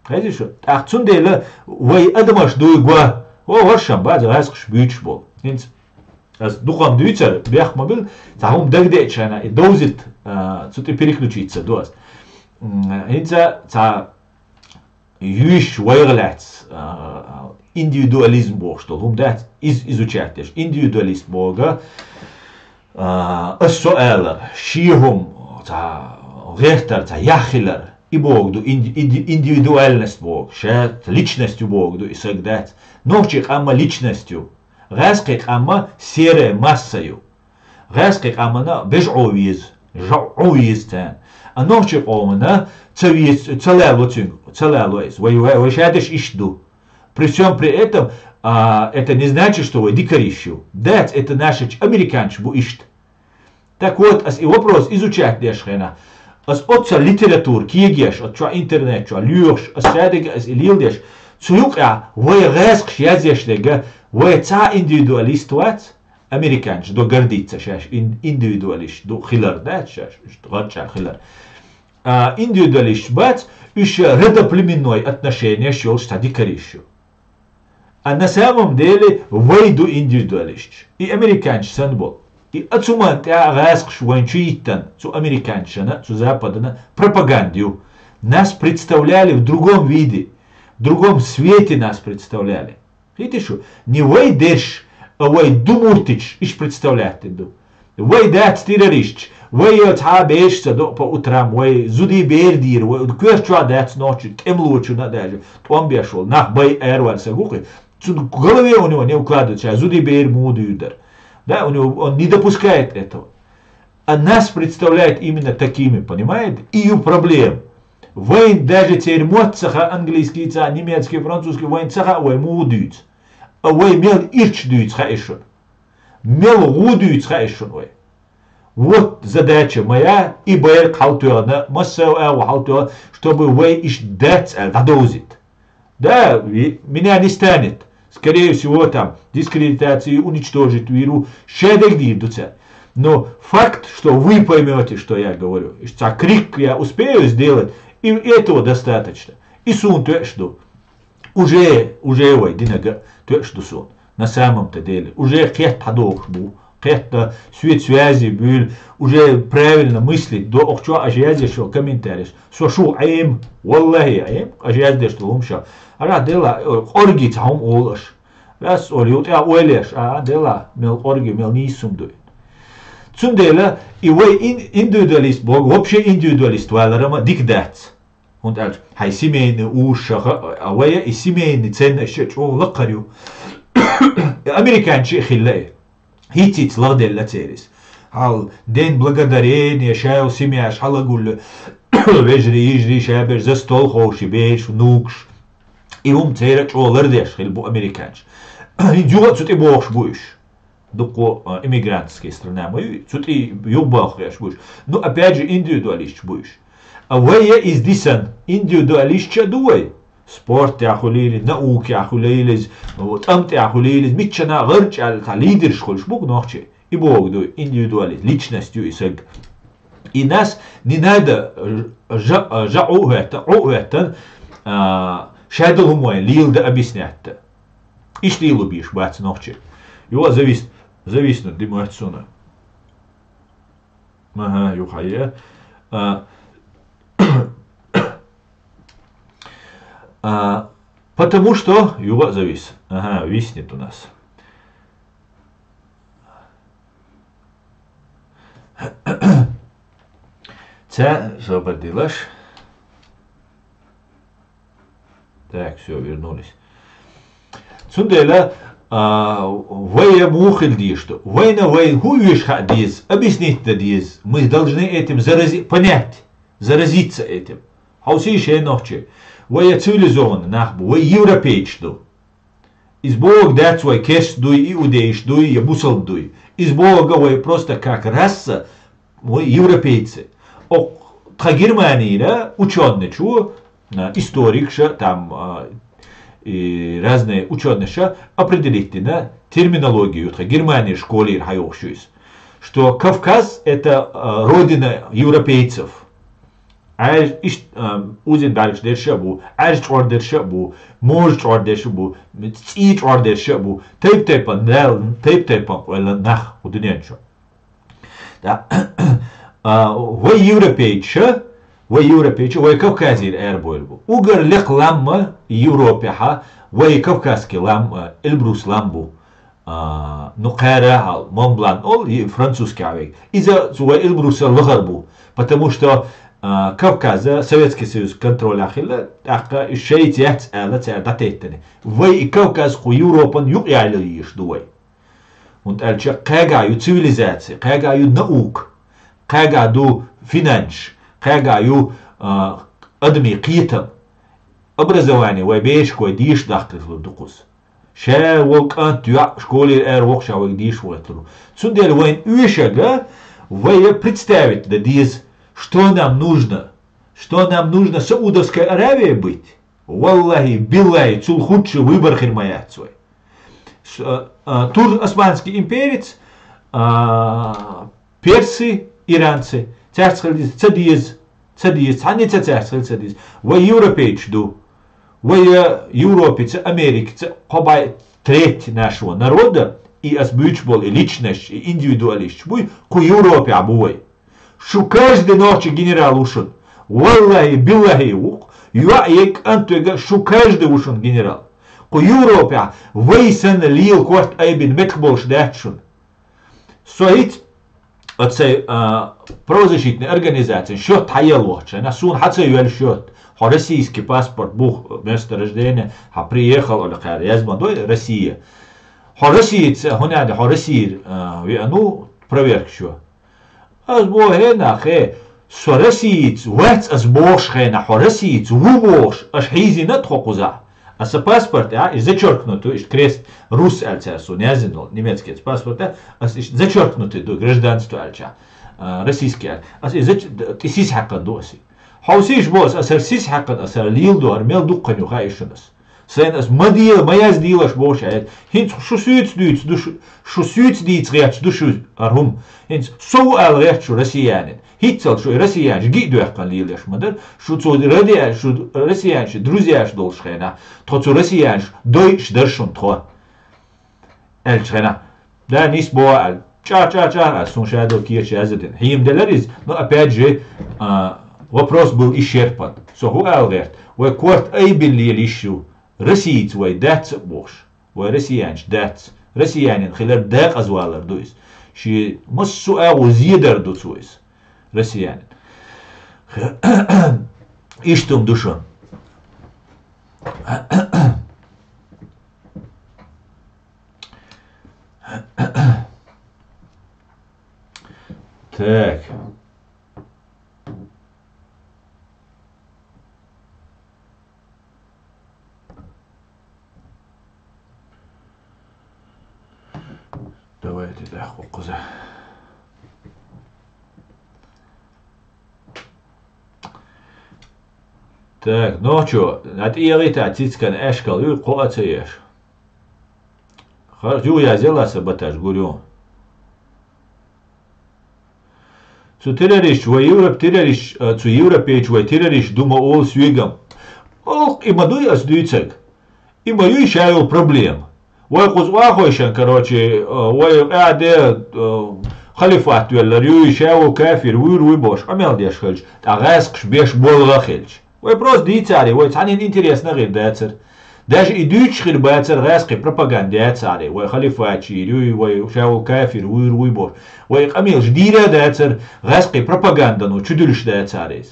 Хезий шу? ТӀаккха цундела вай адамаш дуй го, о, хӀоршам бац, гӀаьскхаш буьйцуш болу. ХӀинца ас дукха-м дуьйцар, бехк ма билла, цхьа хӀума дагадеъчхьана, и довзийта, а, цу тӀе переключиться ду ас. М, хӀинца цхьа юьйш вайга лаьцна, а, индивидуализм бохуш долу хӀума дац, из изучать деш. Индивидуалист боху, а, ас со алар, шен хӀума, цхьа гӀертар, цхьа яхь хилар, и боху ду, инди-, инди-, индивидуальность боху, ша личность ю боху ду, и саг дац. Нохчий къамма личность ю, гӀаьскхий къамма серая масса ю. ГӀаьскхий къамана бежа Ӏо веза, жа-, Ӏо веза царна. А нохчий къомана ца веза, ца лало цуьнга, ца лало иза. Вай, вай, вай шадеш иштта ду. При всем при этом, а, это не значит, что вай дикариш ю. Дац, это наши ч-, американцаш бу иштта. Так вот, ас и вопрос изучать деш хенахь, ас оццал литература кегеш, оцу чохь интернет чохь лоьхуш, ас шадерг ас и леладеш, цу юкъехь вай гӀаьскхаш язъеш дерг, вай цхьа а индивидуалист вац, американцаш до гордиться шаьш ин-, индивидуалист ду хилар, да, шаьш гӀарчӀа хилар. а, индивидуалисташ бац, уьш родоплеменной отношенеш йолуш цхьа дикариш ю. А на самом деле вай ду индивидуалисташ. И американцаш санна болу. И оцу ман тӀехь а гӀазкхаш вайн чу йиттан, цу американцашна, цу Западана пропаганда ю. Нас представляли в другом виде, в другом свете нас представляли. Хита шу, не вай дерш, а вай ду муртичаш иш представлять ду. Вай дац террористаш, вай йо цхьа а бешаш ца до по утрам, вай зудий бер дийр, вай коьрта чохь дац нохчи, тӀемалочунна а даже, тӀом беш волу, нах бай араваьлла са гукъи. Цуьнан голове у него не укладывается, ша зудий бер муха дуьйр дара. Да, у него, он не допускает этого. А нас представляет именно такими, понимаете? И ю проблем. Вайн даже церан мотт ца хаьа, английский ца, немецкий, французский, вайн ца хаьа вай муха дуьйцу. А вай мел ирча дуьйцу хаьа шуна. Мел гӀу дуьйцу хаьа шуна вай. Вот задача моя, и байракх хьалтоьхна, массо а агӀо хьалтоьхна, чтобы вай иштта дац аьлла дӀадовзийта. Да, ви-, меня не станет. Скорее всего, там, дискредитацию уничтожить виру, шадег дийр ду цара. Но факт, что вы поймёте, что я говорю, цхьа крик я успею сделать, и этого достаточно. И суна тоьаш ду. Уже, уже вай динага тоьаш ду суна. На самом-то деле. Уже кхетта хьадохуш бу. Кхетта свет связи буьйлу. Уже правильно мыслить до. Охчо аша язъеш йолу комментареш. Со шу Ӏема, валлахи, Ӏема, аша яздеш долу хӀума ша. Ара дела, къоргица хьума олу аша. Раз олу ю тӀехь ойлеш, а, дела, мел къорги, мел нийса хӀума ду. Цундела, и вай ин-, индивидуалист боху, вообще индивидуалист валарама дика дац. ХӀунда аьлча, хьайн семейный уьш ша хаьа, а вай и семейный ценность чӀогӀа лакхара ю. Американчи а хилла и. ХӀиц-хӀиц лагӀделла церис. Хьал, день благодарения, ша йолу семьяш хьалагулла, вежарий, йижарий, ша берш за стол ховший, бераш, внукаш. И хӀума церан чӀогӀа лардеш хилла бу американча. ХӀинца юха а цу тӀе бохуш бу уьш. Дуккхо, а, иммигрантская страна ма ю, цу тӀе юхабохуш бу уьш. Ну, опять же, индивидуалисташ бу уьш. А вай я иза дисан, индивидуалисташ а ду вай. Спортехь хуьлийла, наукехь хуьлийла иза, тӀам тӀехь хуьлийла иза, миччана гӀарчӀ аьлла, цхьа лидерш хуьлуш бу нохчий. И боху ду, индивидуалист, личность ю и саг. И нас не надо жа-, жа-, жа-, Ӏу а хӀоьттан, Ӏу а хӀоьттан, а, шадолу хӀума вайн лийла дан объяснять дан. Иштта лело бийш бац нохчий. Юха а завис-, зависнуть ди моьтту суна. Ага, юха е. А, а, потому что юха а завис. Ага, виснет у нас. Ца собар дилаш. Так, всё, вернулись. Цундела, а, вай я муха хила дезаш ду? Вайна вай хӀун оьшу хаа деза, объяснить дан деза. Мы должны этим зарази-, понять, заразиться этим. Хьовсий шен нохчий. Вай я цивилизованный нах бу, вай европейцаш ду. Иза бохург дац вай керста дуй, иудейш дуй, я бусалба дуй. Иза бохург вай просто как раса, вай европейцы. Окх-, тхан Германийра учённачо, а, историкша, там, а, и разные учённаша определить дина терминологию, тхан Германийра школера хьайохуш ю иза, что Кавказ — это, а, родина европейцев. Ӏаьржа ишт-, а, узин бӀаьргаш дерш а бу, Ӏаьржа чкъор дерш а бу, можа чкъор дерш а бу, цӀий чкъор дерш а бу, тайп-тайпана Дала, тайп-тайпана къоьллина нах кху дуьнен чу. Да. А, вай европейцаш, вай европейцаш, вай Кавказера арабойла бу. Угар лекха лам а Европехьа, вай кавказский лам а, Эльбрус лам бу. А, ну, кхара хьал, Монблан олу, и французский хьавега. Иза цу вай Эльбруса лахара бу, потому что, а, Кавказ, Советский Союз контролехь хилла, тӀаккха и шайца яц аьлла, цара дӀатеттани. Вай и Кавказ кху Европан юкъа ялийш ду вай. ХӀунда аьлча кхаьга ю цивилизация, кхаьга ю наука, кхаьга ду финанс, кхаьга ю, а, адамийн кхетам. Образование вай бешаш вай дийша дахкалур ду кхуза. Ша вай кӀант йоӀ школера ара воккхуш а вайга дийша вахийталур. Цундела вайн оьшург вай представить дан деза, что нам нужно. Что нам нужно Саудовской Аравией быть? Валлахи, биллахи, цул худший выбор хир ма яц вай. С-, а, а, тур-, османский имперец, а, персы, иранцы, цаьрца хила деза, ца деза. Ца деза, цхьанне ца цаьрца хила ца деза. Вай европейцаш ду. Вай, э, Европица, Америкица, кхо бӀе треть нашего народа, и ас буьйцуш болу и личносташ, и индивидуалисташ буй, кху Европехь бу вай. Шу каждый нохчи генерал ву шуна. Валлахьи, биллахьи ву-кх. ЙоӀ е кӀант вега, шу каждый ву шуна генерал. Кху Европехь вай санна лела корта айбина меттиг болуш дац шуна. Со хӀинца оцу сайн, а, правозащитный организацин счёт хьаелла вахча, суна хьан ца йоьллу счёт? Хьо российский паспорт бух, место рождения, хьан приехал, ола кхара язма дой, Россия. Хьо Россица, хӀунда аьлла, хьо Россия, а, веана ву проверка чу. Ас боху, хӀе нах, хӀе, со Россица вац ас бохуш хенахь, хьо Россица ву бохуш, аша хьийзийна тхо кхузахь. Аса паспорт, а, и зачеркнутый, иштта крест, рус аьлла цара суна яздина долу, немецкий паспорт, а, аса иштта зачеркнутый ду, гражданство аьлча, а, российский аьлла. Аса и зач-, д-, тӀе сиз хьаькхна ду аса. Хьовсийша бо аса, аса хӀара сиз хьаькхна, аса хӀара лийла ду, хӀара мел дукха хан ю хаьа шуна аса. Сайна ас ма дела, ма яздийлаш бохуш хьаэца. ХӀинца шу суьйца дуьйцу ду шу, шу суьйца дийца гӀерташ ду шу хӀара хӀума. ХӀинца со ву ала гӀерта шу россиянин. ХӀинццалц шу и россиянаш гиъ доьхкана лелаш ма дара. Шу цу ради-, шу россиянаш друзьяш долуш хенахь, тхо цу россиянаш дойуш дара шуна тхо. Аьллачу хенахь, да, нис боху аьлла. ЧӀа, чӀа, чӀа, а, суна ша долу кеча яздина. Хьийма делара иза, но опять же, а, вопрос был исчерпан. Со хӀу ала гӀерта? Вай корта айбина лела йиш ю. Россица вай дац а бохуш. Вай россиянаш дац. Россиянин хилар декъазвалар ду иза. Шен массо а агӀо зедар ду цо иза. Россиянин. Иштта хӀума ду шуна. Так. Давайте, да, хӀокхуза. Так, ну чё, а тӀе егӀийтахь цицкан аьшкал ю, кхоа а ца еш. Хар-, ю язъяла сан баташ, гур ю. Цу террористаш, вай Европа террористаш, а, цу европейчу вай террористаш ду ма олу соьгам. Олу и ма дуй ас дуьйцург. И ма юй ша йолу проблема. Вай кхуза охьахойшан, короче, а, вай къаьде, а, халифат веллар юй, ша ву кафир, вуьйр вуй бохуш, къамел деш хилча, тӀаккха гӀаьскхаш беш болу гӀа хилча. Вай просто дийцаре, вай цхьаннен интересна гӀир дацара. Даже и дуьйцуш хир бацара гӀаьскхи пропаганда яцаре, вай халифачийр юй, вай ша ву кафир, вуьйр вуй бохуш. Вай къамелаш дийра а дацара, гӀаьскхи пропагандано чудуьлуш дацара иза.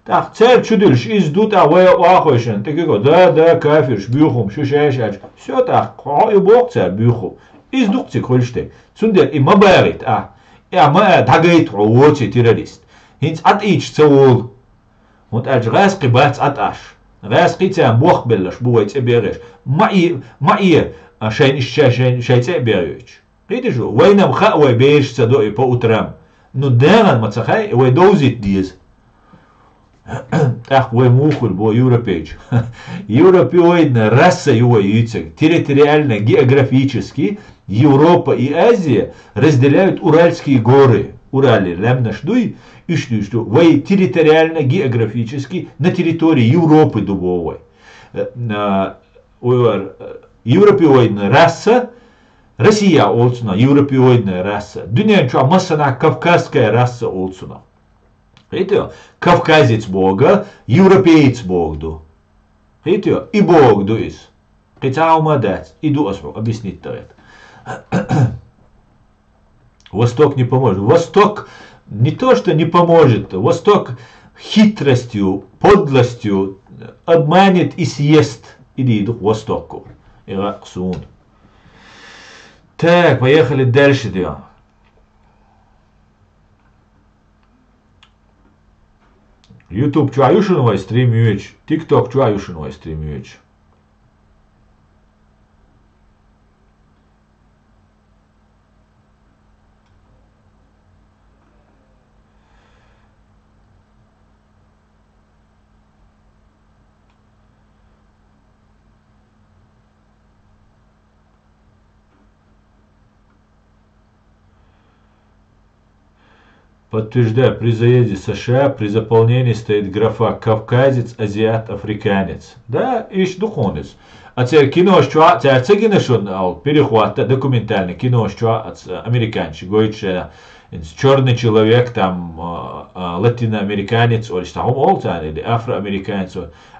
ТӀаккха цара чудуьлуш иза ду, тӀаккха вай охьахойшан, тӀе куьйго, да, да, кафирш, буьйху хӀума, шу шаьш аьлча. Всё, тӀаккха хьо и боху цара буьйху. Иза ду-кх цига хуьлуш дерг. Цундела и ма багӀийта ахь. И ахь ма а дӀагайта хьо воций террорист. ХӀинца Ӏа тӀийча ца волу. ХӀунда аьлча гӀаьскхи бац Ӏа тӀаш. ГӀаьскхий царна бохбелларш бу вай цӀе бегӀеш. Ма и, ма и, а, шайн иштта шайн, шайн цӀе а бегӀоьйтуш. Кхеташ ду, вайна-м хаьа вай бераш ца до и по утрам. Ну, дегӀан ма ца хаьа, вай довзийта деза. ТӀаккха вай муха хуьлу бо европейчу? Европеоидная раса ю вай юьйцург. Территориально-географически Европа и Азия разделяют Уральские горы. Урале лаьмнаш дуй, уьш дуьйцуш ду. Вай территориально-географически на территории Европы ду бо вай. Э, на, вай вар, э, европеоидная раса, Россия олу цунах европеоидная раса. Дуьнен чохь массанахь кавказская раса олу цунах. Кхетий? Кавказец боху, европеец боху ду. Кхетий? И боху ду иза. Кхин цхьа хӀума дац. И ду ас хьо объяснить дан гӀерта. Восток не поможет. Восток не то, что не поможет. Восток хитростью, подлостью обманет и съест. И дийду Востокку. И гӀакъ суна. Так, поехали дальше, дела. YouTube чохь ю шуна вай стрим йоьдуш, TikTok чохь ю шуна вай стрим йоьдуш. Подтверждаю, при заезде в С Ш А при заполнении стоит графа «Кавказец», «Азиат», «Африканец». Да, иштта ду хьуна иза. А церан кинош чохь а, цара ца гина шуна, аьлла, переход а документальный кинош чохь а, ц-, американцы гойтуш, э, «Чёрный человек», там, а, а, «Латиноамериканец», олуш цхьа хӀума олу царна, или «Афроамериканец»,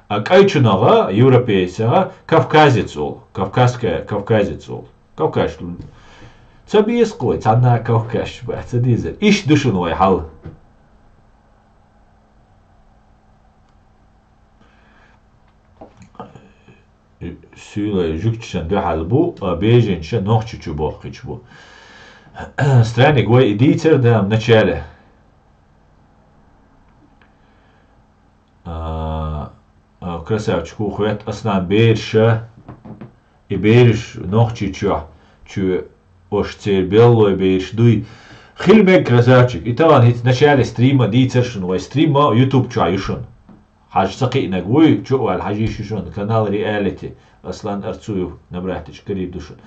а кайчунагӀа, европейцагӀа, «Кавказец» олу, «Кавказская», «Кавказец» олу. Кавказ. Ца беза кхо, цхьанна кавказча бац, ца дезара. Иштта ду шуна вай хьал. Суьйлай жуьгташна дуьхьал бу, а беженца Нохчийчу бохкуьйтуш бу. Странник, вай и дийцар дан вначале. А, а, красавчик, хӀу хоьтту, Аслан, бераша, и бераш Нохчийчохь, чу ош церан беллой бераш дуй. Хила мега, красавчик. И тахана хӀинца начале стрима дийцар шуна, вай стрима YouTube чохь ю шуна. Хьажа ца кхиънарг вуй, чу а ваьлла, хьажийша ю шуна, канал Реалити. Аслан Арцуев набрать дича карийр ду шуна.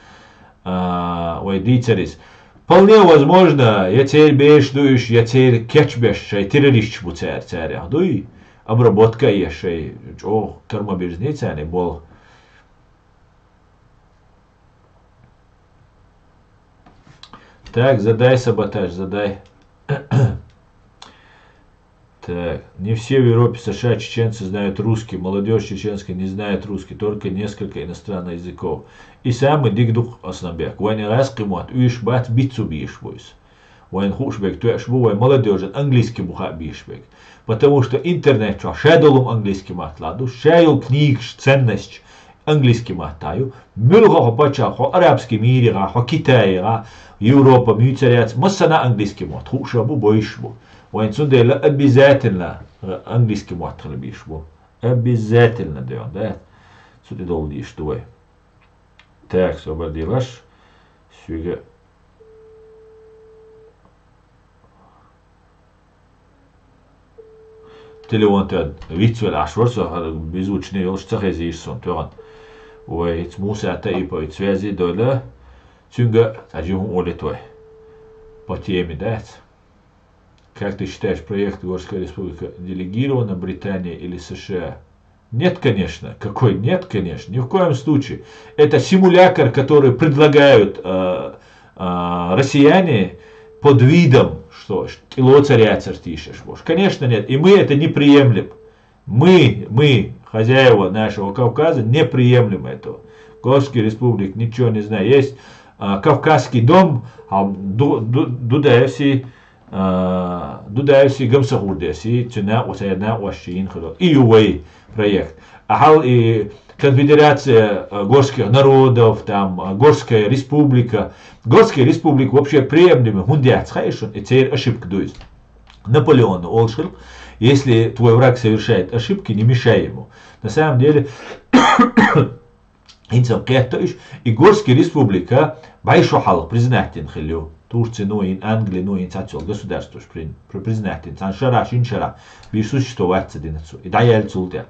А, вай дийцар иза. Вполне возможно, я церан бераш ду уьш, я церан кечбеш, шайн террористаш бу цара, царех дуй. Обработка а еш, шайн чӀогӀа тормозни царна болу. Так, задай, саботаж, задай. Так, не все в Европе, С Ш А, чеченцы знают русский, молодёжь чеченская не знает русский, только несколько иностранных языков. И самый дика ду-кх, Асланбек, вайна гӀаьскхи мотт уьйш бац, биццу бийш бу иза. Вайна хууш берг тоьаш бу, вай молодёжь английский бу хаа бийш берг. Потому что интернет чохь шадолу английский мотт ладу, шайолу книгаш, ценностьш английский маттахь ю. Муьлха хьо паччахь, хьо арабский мирехь, хьо Китайхь, Европа муьйцаряц, массана английский мотт хууш а бу, бойш бу. Вайн цундела обязательно, э, английский мотт хила бийш бу. Обязательно, да, да. Цу тӀе долу дийш ду вай. Так, собар делаш. Суьга Телефон тӀе вицвелла Ӏаш вара со, хӀара беззвучный йолуш ца хезийша суна тоьгӀан. Вай, хӀинца Муса Таипович связи дойла, цуьнга цхьа жимма олийта вай. По теме дац. Как ты считаешь, проект Горская республика делегирована Британии или С Ш А? Нет, конечно. Какой нет, конечно? Ни в коем случае. Это симулятор, который предлагают, э, э, россияне под видом, что тилоцаряцар тиша швош. Конечно, нет. И мы это не приемлем. Мы, мы, хозяева нашего Кавказа, не приемлем этого. Горский республик, ничего не знаю. Есть, а, Кавказский дом, а, Ду-, Ду-, Дудаевский, а, Дудаевский, Гамсахурдиевский, цуьнан а, церан а, ош йина хилла. И ю вай проект. А хьал и конфедерация, а, горских народов, там, а, Горская республика. Горская республика вообще приемлема хӀунда яц хаьий шуна, и церан ошибка ду иза. Наполеона олуш хилла: «Если твой враг совершает ошибки, не мешай ему». На самом деле, хӀинца-м кхетта уьш, и Горский республика бӀе шо хьалха признать дина хилла ю. Турцино йина, Англино йина, цхьацца йолу государстваш при-, при-, признать дина. Цхьана шарахь, шина шарахь, бийш существо вац ца дина цу. И дӀаяьлла цул тӀе.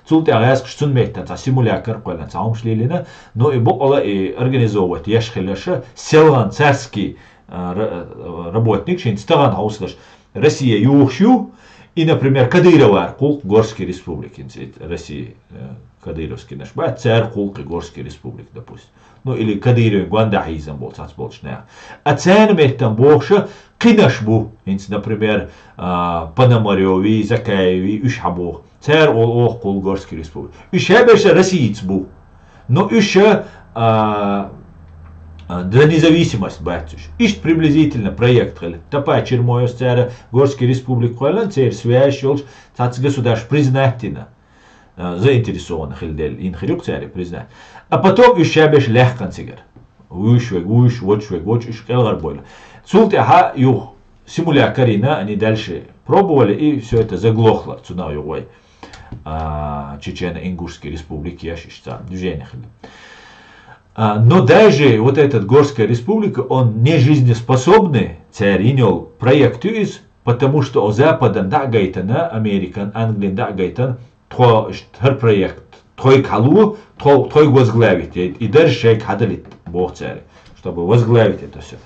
Цул тӀе гӀаьскхаш цунна меттан цхьа симулятор кхоьллина, цхьа хӀумаш лелийна, но и бакъала и организовывать еш хилла ша, селгӀан царский, а, ра-, а, работник, шин стаган хьовсалаш, Россия юхуш ю, и, например, Кадыровара кхулкх Горский республика, хӀинца и Россия, э, кадыровский наш бац, цара кхулкх и Горский республика, допустим. Ну, или Кадыровн гондахь хьийзам болу, цац болчу наха. А царна меттан бохуша кхинаш бу, хӀинца, например, а, Пономарёви, Закаеви, уьш хьан боху. Цара олу оха кхул Горский республика. Уьш хьаберша Россица бу. Но уьш, а, а, за независимость бац уьш. Иштта приблизительно проект хилла. Тапа Чермоевс цара Горский республика кхоьллина, церан связь йолуш, цац государств признать дина, а, заинтересованный хилла делла, йина хир ю-кх цара признать. А потом уьш шабеш лаьхкана цигара. Вуьйш вег, вуьйш, вочу вег, вочу, уьш кӀелгӀар бойла. Цул тӀаьхьа юха симулякарина, они дальше пробовали, и всё это заглохло, цунах юха вай. А, Чечено-Ингушский республика еш иштта движение хилла. А, но даже вот этот Горская республика, он не жизнеспособный, церан йина йолу проект ю иза, потому что о Западан дӀа а гайтана, Американ, Англин дӀа а гайтана, тхо иштта хӀара проект тхойга хьало, тхо-, тхойга возглавить, и, и дарж шайга хьадалийта, боху цара, чтобы возглавить это всё.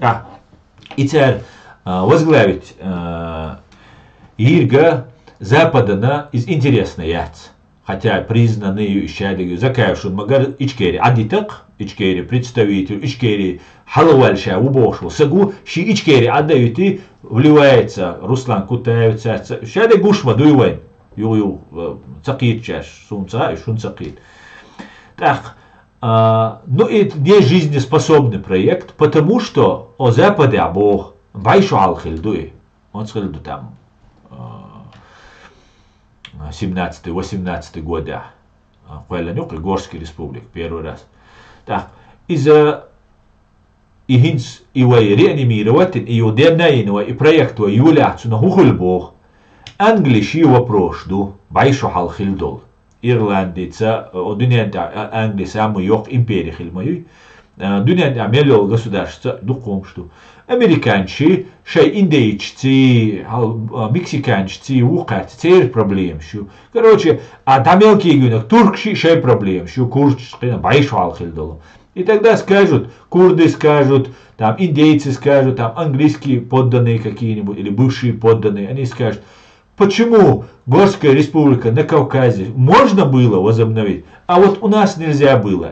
А, и цара, а, возглавить, а, йийрга Западана из интересно яц. Хотя признанный ю ишшаьдиг ю Закаев шун, магар Ичкери Ӏадитакх, Ичкери представитель, Ичкери хьалавалша ву бохуш ву. Сагу ши Ичкери Ӏадавити вливается Руслан Кутаев цаца. Шаьдиг гуш ма дуй вайн. Ю, ю, э, ца кхийт чаш, сун ца, и шун ца кхийт. Так, а, ну, это не жизнеспособный проект, потому что о Западе обох байшу алхил дуй. Он схил ду там, а, семнадцатый, восемнадцатый года. А, кхоьллан юкъе Горский республика первый раз. Так, иза и хӀинца и вай реанимировать, и ю денна йина вай, и проект вай юлахь цуна хӀу хуьлу боху. Англи ши вопрос ду, байшу хьал хил долу. Ирландица, о, дуьнен тӀа, а, Англи самый йоккха импери хил ма юй. А, дуьнен тӀа мел йолу государствца дукха хӀумаш ду. Американчи шай индейчций, хьал, а, мексиканчций ву кхаьчча, церан проблемаш ю. Короче, а дӀа мел кийгинарг туркши шай проблемаш ю, курдаш кхина байшу хьал хил долу. И тогда скажут, курды скажут, там индейцы скажут, там английские подданные какие-нибудь или бывшие подданные, они скажут: «Почему Горская республика на Кавказе можно было возобновить, а вот у нас нельзя было?»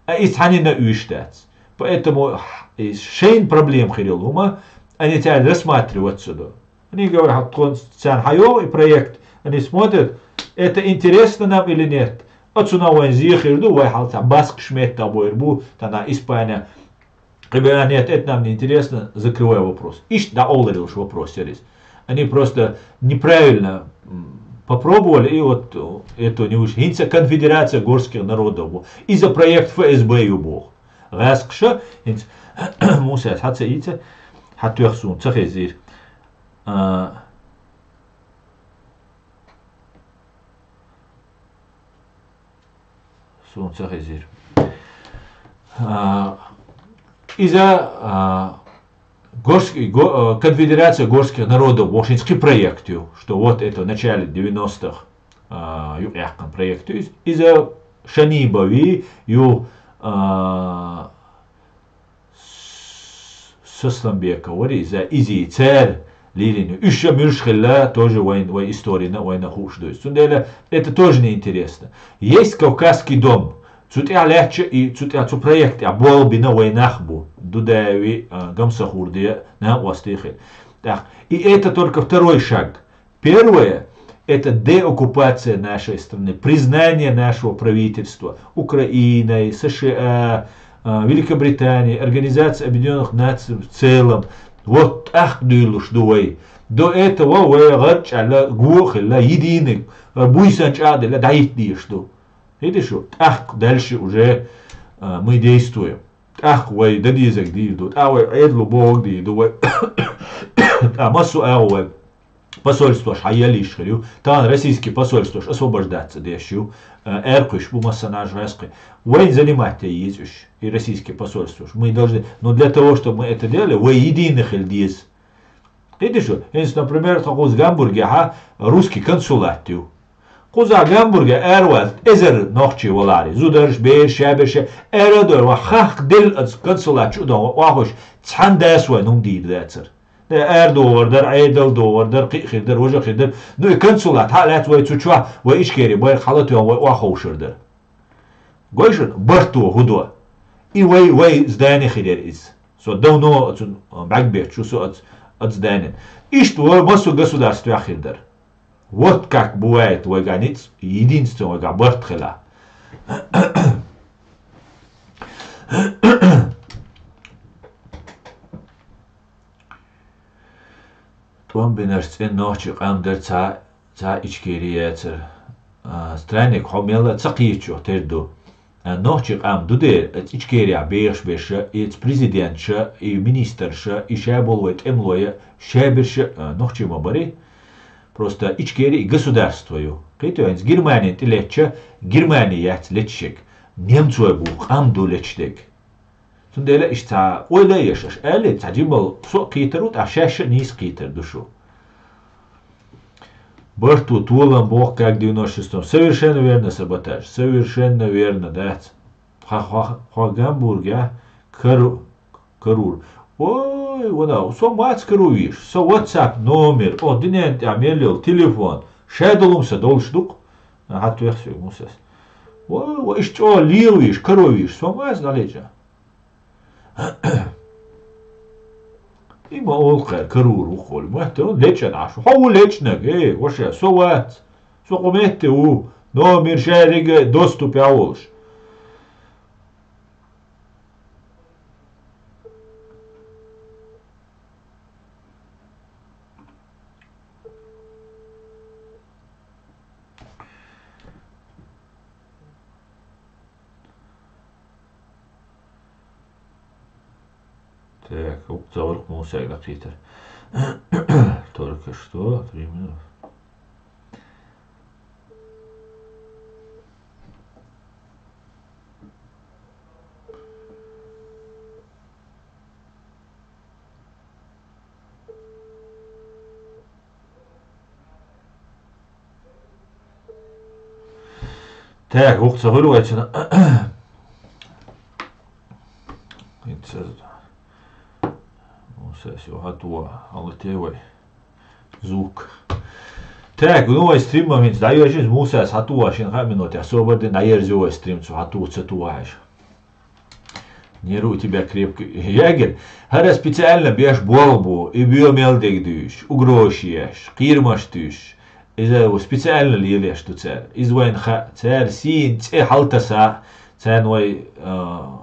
А и цхьанна уьш дац. Поэтому и шайн проблем хир йолу хӀума, они тебя рассматривать сюда. Они говорят: «Хьан тхуна царна хьан йогӀу и проект?» Они смотрят: «Это интересно нам или нет?» Оцунах вайн зе хир ду, вай хьал цхьа баскаш меттахбойр бу, тана Испания. Кхиберан: «Нет, это нам не интересно, закрывай вопрос». Иштта дӀаоларилаш вопрос яр иза. Они просто неправильно, м, попробовали, и вот, э, это не вышло. ХӀинца конфедерация горских народов бу. Иза проект ФСБ ю боху. ГӀаскхаша, хӀинца Муса, хьан ца ийца, хьан тоьхна суна ца хезира. А, суна ца хезира. А, иза, а, горский, го-, а, конфедерация горских народов, в общем, кхин проект ю, что вот это в начале девяностых, а, юкъяьккхина проект ю. Иза Шанибови ю, а, С-, Сосламбека вари иза, изи цер лилину. Уьш ша муьлш хилла, тоже вайн, вай историна, вайна хууш ду иза. Цундела это тоже неинтересно. Есть Кавказский дом. Цу тӀехь лаьттача и цу тӀехь, цу проект тӀехь болх бина вай нах бу. Дудаеви, а, Гамсахурдия, накъостий хир. Так, и это только второй шаг. Первое, это деоккупация нашей страны, признание нашего правительства Украиной, США, а, Великобританией, Организацией Объединённых Наций в целом. Вот тӀаккха дуьйлуш ду вай. До этого вай гӀарчӀ аьлла, го а хилла, единый, а, буйсан чӀагӀделла дӀахӀитта дезаш ду. Видишь, тӀаккха дальше уже, а, мы действуем. ТӀаккха вай дан дезарг дийр ду, тӀаккха вай Ӏедало бохург дийр ду, вай тӀаккха массо а агӀо вай посольствош хьаеллийш хир ю. Тахана российский посольствош освобождаться деш ю, э, аьркхуьш бу массанхьа гӀаскхи. Вайн занимать ян еза уьш, и российский посольствош. Мы должны, но для того, чтобы мы это делали, вай единый хила деза. Кхидишу, хӀинца, например, тхо кхуза Гамбургехьа русский консулат ю. Кхузахь Гамбурге араваьлла эзар нохчий валари, зударш, бераш, шаберш, арадора, ва хахка делла аса консулат чу дан охуш, цхьана дас вай нум дийр дацара. Де арадогӀар дара, Ӏедал догӀар дара, кхиъ хир дара, важа хир дара. Ну, и консулат хьа а лаьцна вай цу чохь, вай Ичкери байракх хьалатоьхна вай охьаховшар дара. Гой шуна, барто хӀу до? И вай, вай здани хир яра иза. Со давно оцун бӀаьг бетташ ву со оц-, оц зданин. Иштта вай массо государствех хир дара. Вот как бывает вайга ницкъ, единственный вайга барт хила. ТӀом бинарш цӀена нохчий къам дара, цхьа, цхьа Ичкери яцара. А, странник, хьо мелла а ца кхетачух тера ду. А, нохчий къам ду дера, оцу Ичкерехь бехаш берша, и оцу президентша, и министрша, и ша болу вай тӀемалоя, ша берша, а, нохчий ма барий. Просто Ичкери и государство ю. Кхетий, хӀинца Германин тӀе леттача, Германи яц леташ ерг. Немцой бу, къам ду леташ дерг. Цундела иштта цхьа ойла а еш аша аьлла, цхьа жимал со а кхетар ву, тӀаккха шаьш а нийса кхетар ду шу. Барт ву, толам боху, как девяносто шестом. Совершенно верно, саботаж. Совершенно верно, дац. Хьо, хьо, хьо Гамбургехь кару-, карур. О, Ой, вана, со маца каро веш, со WhatsApp номер, о, динен тӀа мел йола телефон, шадолум са долуш ду-кх. А, хьан тоьхна соьга Мусас. Ва, ва, иштта чӀогӀа лела веш, каро веш, со маца дӀалечкъа. И ма олу кхара карор ву-кх олий, ма аьтто лечкъина Ӏаш ву. Хьо ву лечкъинарг, эй, ваша, со вац. Со кху метте ву, номер шаьрга доступехь волуш. Так, ук ца варх Мусайга дӀакхетар. Только что, три минуты. Так, вукху ца хуьлу вайцина. ХӀинца Мусас ю хьан тоха, хьалате вай. Звук. Так, ну вай стрим ма хӀинца дӀайоьжча, Мусас хьан тоха, шен хаа минотехь собар дина дӀаерзайо вай стрим, цу хьан тоха ца тоха хьаьжа. Нервы у тебя крепкие. Ягер, хӀара специально беш болх бу, и боьха мел дерг дуьйцуш, угрозаш еш, кхерамаш туьйсуш. Иза специально лелош ду цара. Иза вайна хаьа, цара сийна цӀе хьалтаса, царна вай, а,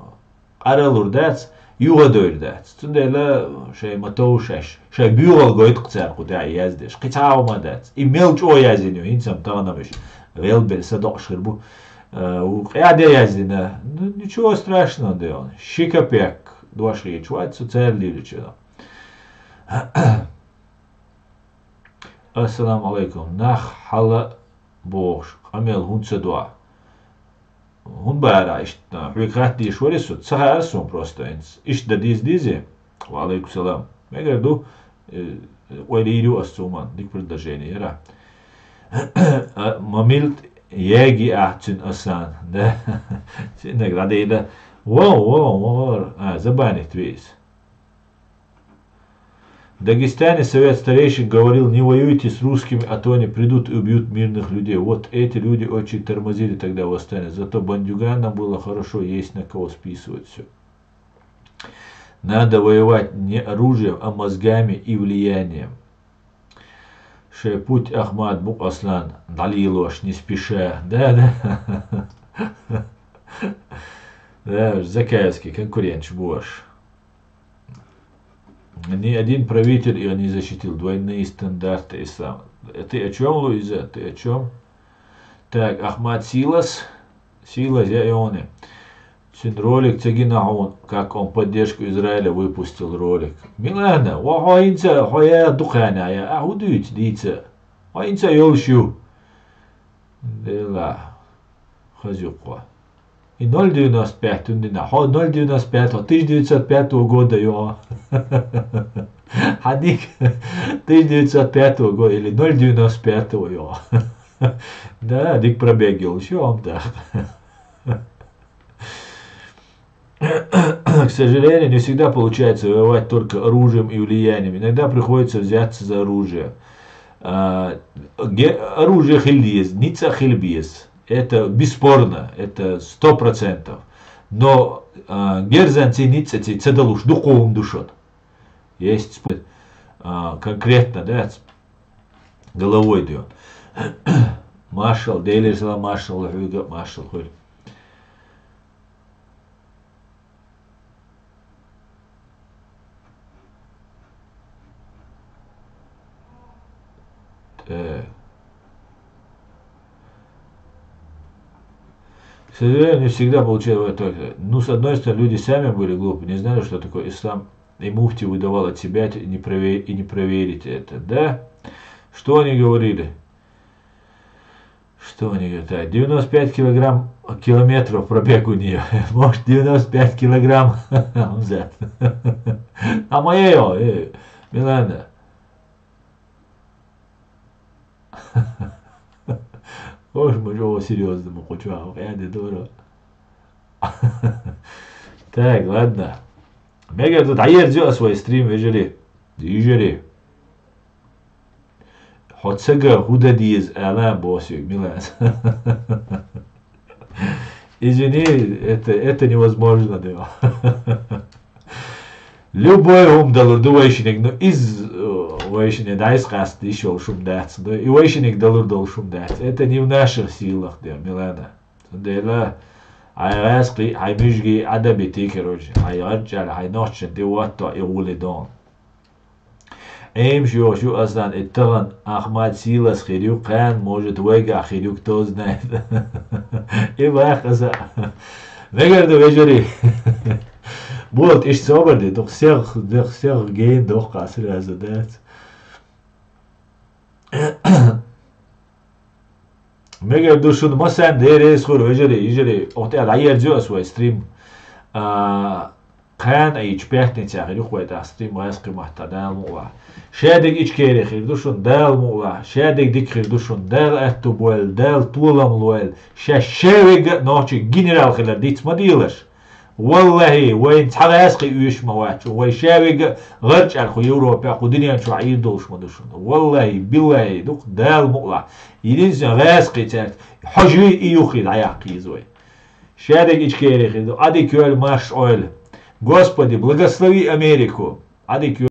къаралур дац, юха а дойр дац. Цундела шайн ма товш аьлла, шайн боьхалла гойту-кх цара кху тӀехь яздеш. Кхин цхьа а хӀума дац. И мел чӀогӀа яздина ю, хӀинца-м тахана-м уьш велбелла садоӀуш хир бу. Э, ву къаьхьа де яздина. Ну, ничего страшного, де ван. Ши капек дош хеташ вац, цу цара лелачу. Ассаламу алайкум. Нах хьала бохуш, къамел хӀунда ца доа? ХӀунда бара иштта? Хьоьга хатта дезаш вара со, ца хаьара суна просто хӀинца. Иштта дан деза дезий? Ва алайкум салам. Мегар ду, э, ойла йийр ю ас цу хӀуманна, дика предложение яра. А, ма милт яги ахь цуьнан асан, да? Цуьннаг дӀадийла. Во, во, во, а, забанить ве иза. В Дагестане совет старейшин говорил: «Не воюйте с русскими, а то они придут и убьют мирных людей». Вот эти люди очень тормозили тогда восстание. Зато бандюганам было хорошо, есть на кого списывать всё. Надо воевать не оружием, а мозгами и влиянием. Шайн путь Ахмат бу-кх, Аслан, дӀалелош, не спеша. Да, да. Да, уж закаевский конкуренташ бу уж. Ни один правитель её не защитил. Двойные стандарты ислама. Ты о чём, Луиза? Ты о чём? Так, Ахмат Силас. Силас, я ионе. Цуьнан ролик ца гина хьуна, как он поддержку Израиля выпустил ролик. Милана, ва хьо хӀинца, хьо я дукхана, я, а хӀун дуьйцу дийца? Хьо хӀинца йолуш ю. Дела, хаза ю кхо. И ноль девяносто пять хӀунда дина? Хьо ноль девяносто пять, хьо тысяча девятьсот пятого года ю хьо. Хьан дика тысяча девятьсот пятого года или ноль девяносто пятого ю хьо. Да, дика пробег йолуш ю хьо-м тӀаккха. К сожалению, не всегда получается воевать только оружием и влиянием. Иногда приходится взяться за оружие. А, ге-, оружие хила деза, ницкъ хила беза. Это бесспорно, это сто процентов. Но, а, герзанций, ницкъаций ца далуш дукха хӀума ду шуна. Есть спо-, а, конкретно, да, головой ден. Маршал, Делера салам, маршал хьоьга, маршал хуьлда. Так. К сожалению, не всегда получается вот так. Ну, с одной стороны, люди сами были глупы, не знали, что такое ислам, и муфти выдавал от себя это, и не прове-, и не проверить это, да? Что они говорили? Что они говорят? Так, девяносто пять килограмм, километров пробег у неё. Может, девяносто пять килограмм. Хьамзат. А моё, э, Милана. Ош ма чӀогӀа серьёзно ма кху чохь, къаьде дора. Так, ладно. Мегар ду, дӀаерзайо ас вай стрим, вежарий, йижарий. Хьо ца ган хӀу дан деза, аьлла, босс вег, Милана. Извини, это, это невозможно, да. Любой хӀума далур ду вайшинег, ну, из, э, вайшинег дӀайса къаста йиш йолу шума дац, ну, и вайшинег далур долу шума дац. Это не в наших силах, да, Милана. Цундела хьайн гӀаьскхий, хьайн муьжгий Ӏадабити, короче, хьайн гӀарчӀал, хьайн нохчан тӀе ватто и гӀули дон. Ӏемаш йохуш ю асан, и тахана Ахмат сийлас хир ю, кхана, может, вайгахь хир ю, кто знает. И бах аса. Мегар ду, вежарий. Болт, иштта собар де, дукха сегӀ, дукха сегӀ гейн доккха сразу дац. Мегар ду шуна, масанна деррис хуьлу, вежарий, йижарий, оха тӀехь дӀаерзайо ас вай стрим. А, кхана а йича пятницехь хир ю-кх вай тӀехь стрим гӀаьскхи маттахь, Дала мукъалахь. Шадерг Ичкери хир ду шуна, Дала мукъалахь. Шадерг дика хир ду шуна, Дала аьтту бойла, Дала толам лойла. Шаьш ша вега а нохчийн генерал хилар диц ма делаш. Валлахи, вайн цхьа гӀаьскхи оьшуш ма вац шуна, вай ша вега а гӀарчӀал кху Европехь, кху дуьнен чохь Ӏийр долуш ма ду шуна. Валлахи, биллахи, дукха Дала мукъалахь. Единственное, гӀаьскхи цаьрца хьожий и юххе дӀаяккха еза вай. Шадерг Ичкери хир ду, Ӏадика йойла, марша Ӏойла. Господи, благослови Америку. Ӏадика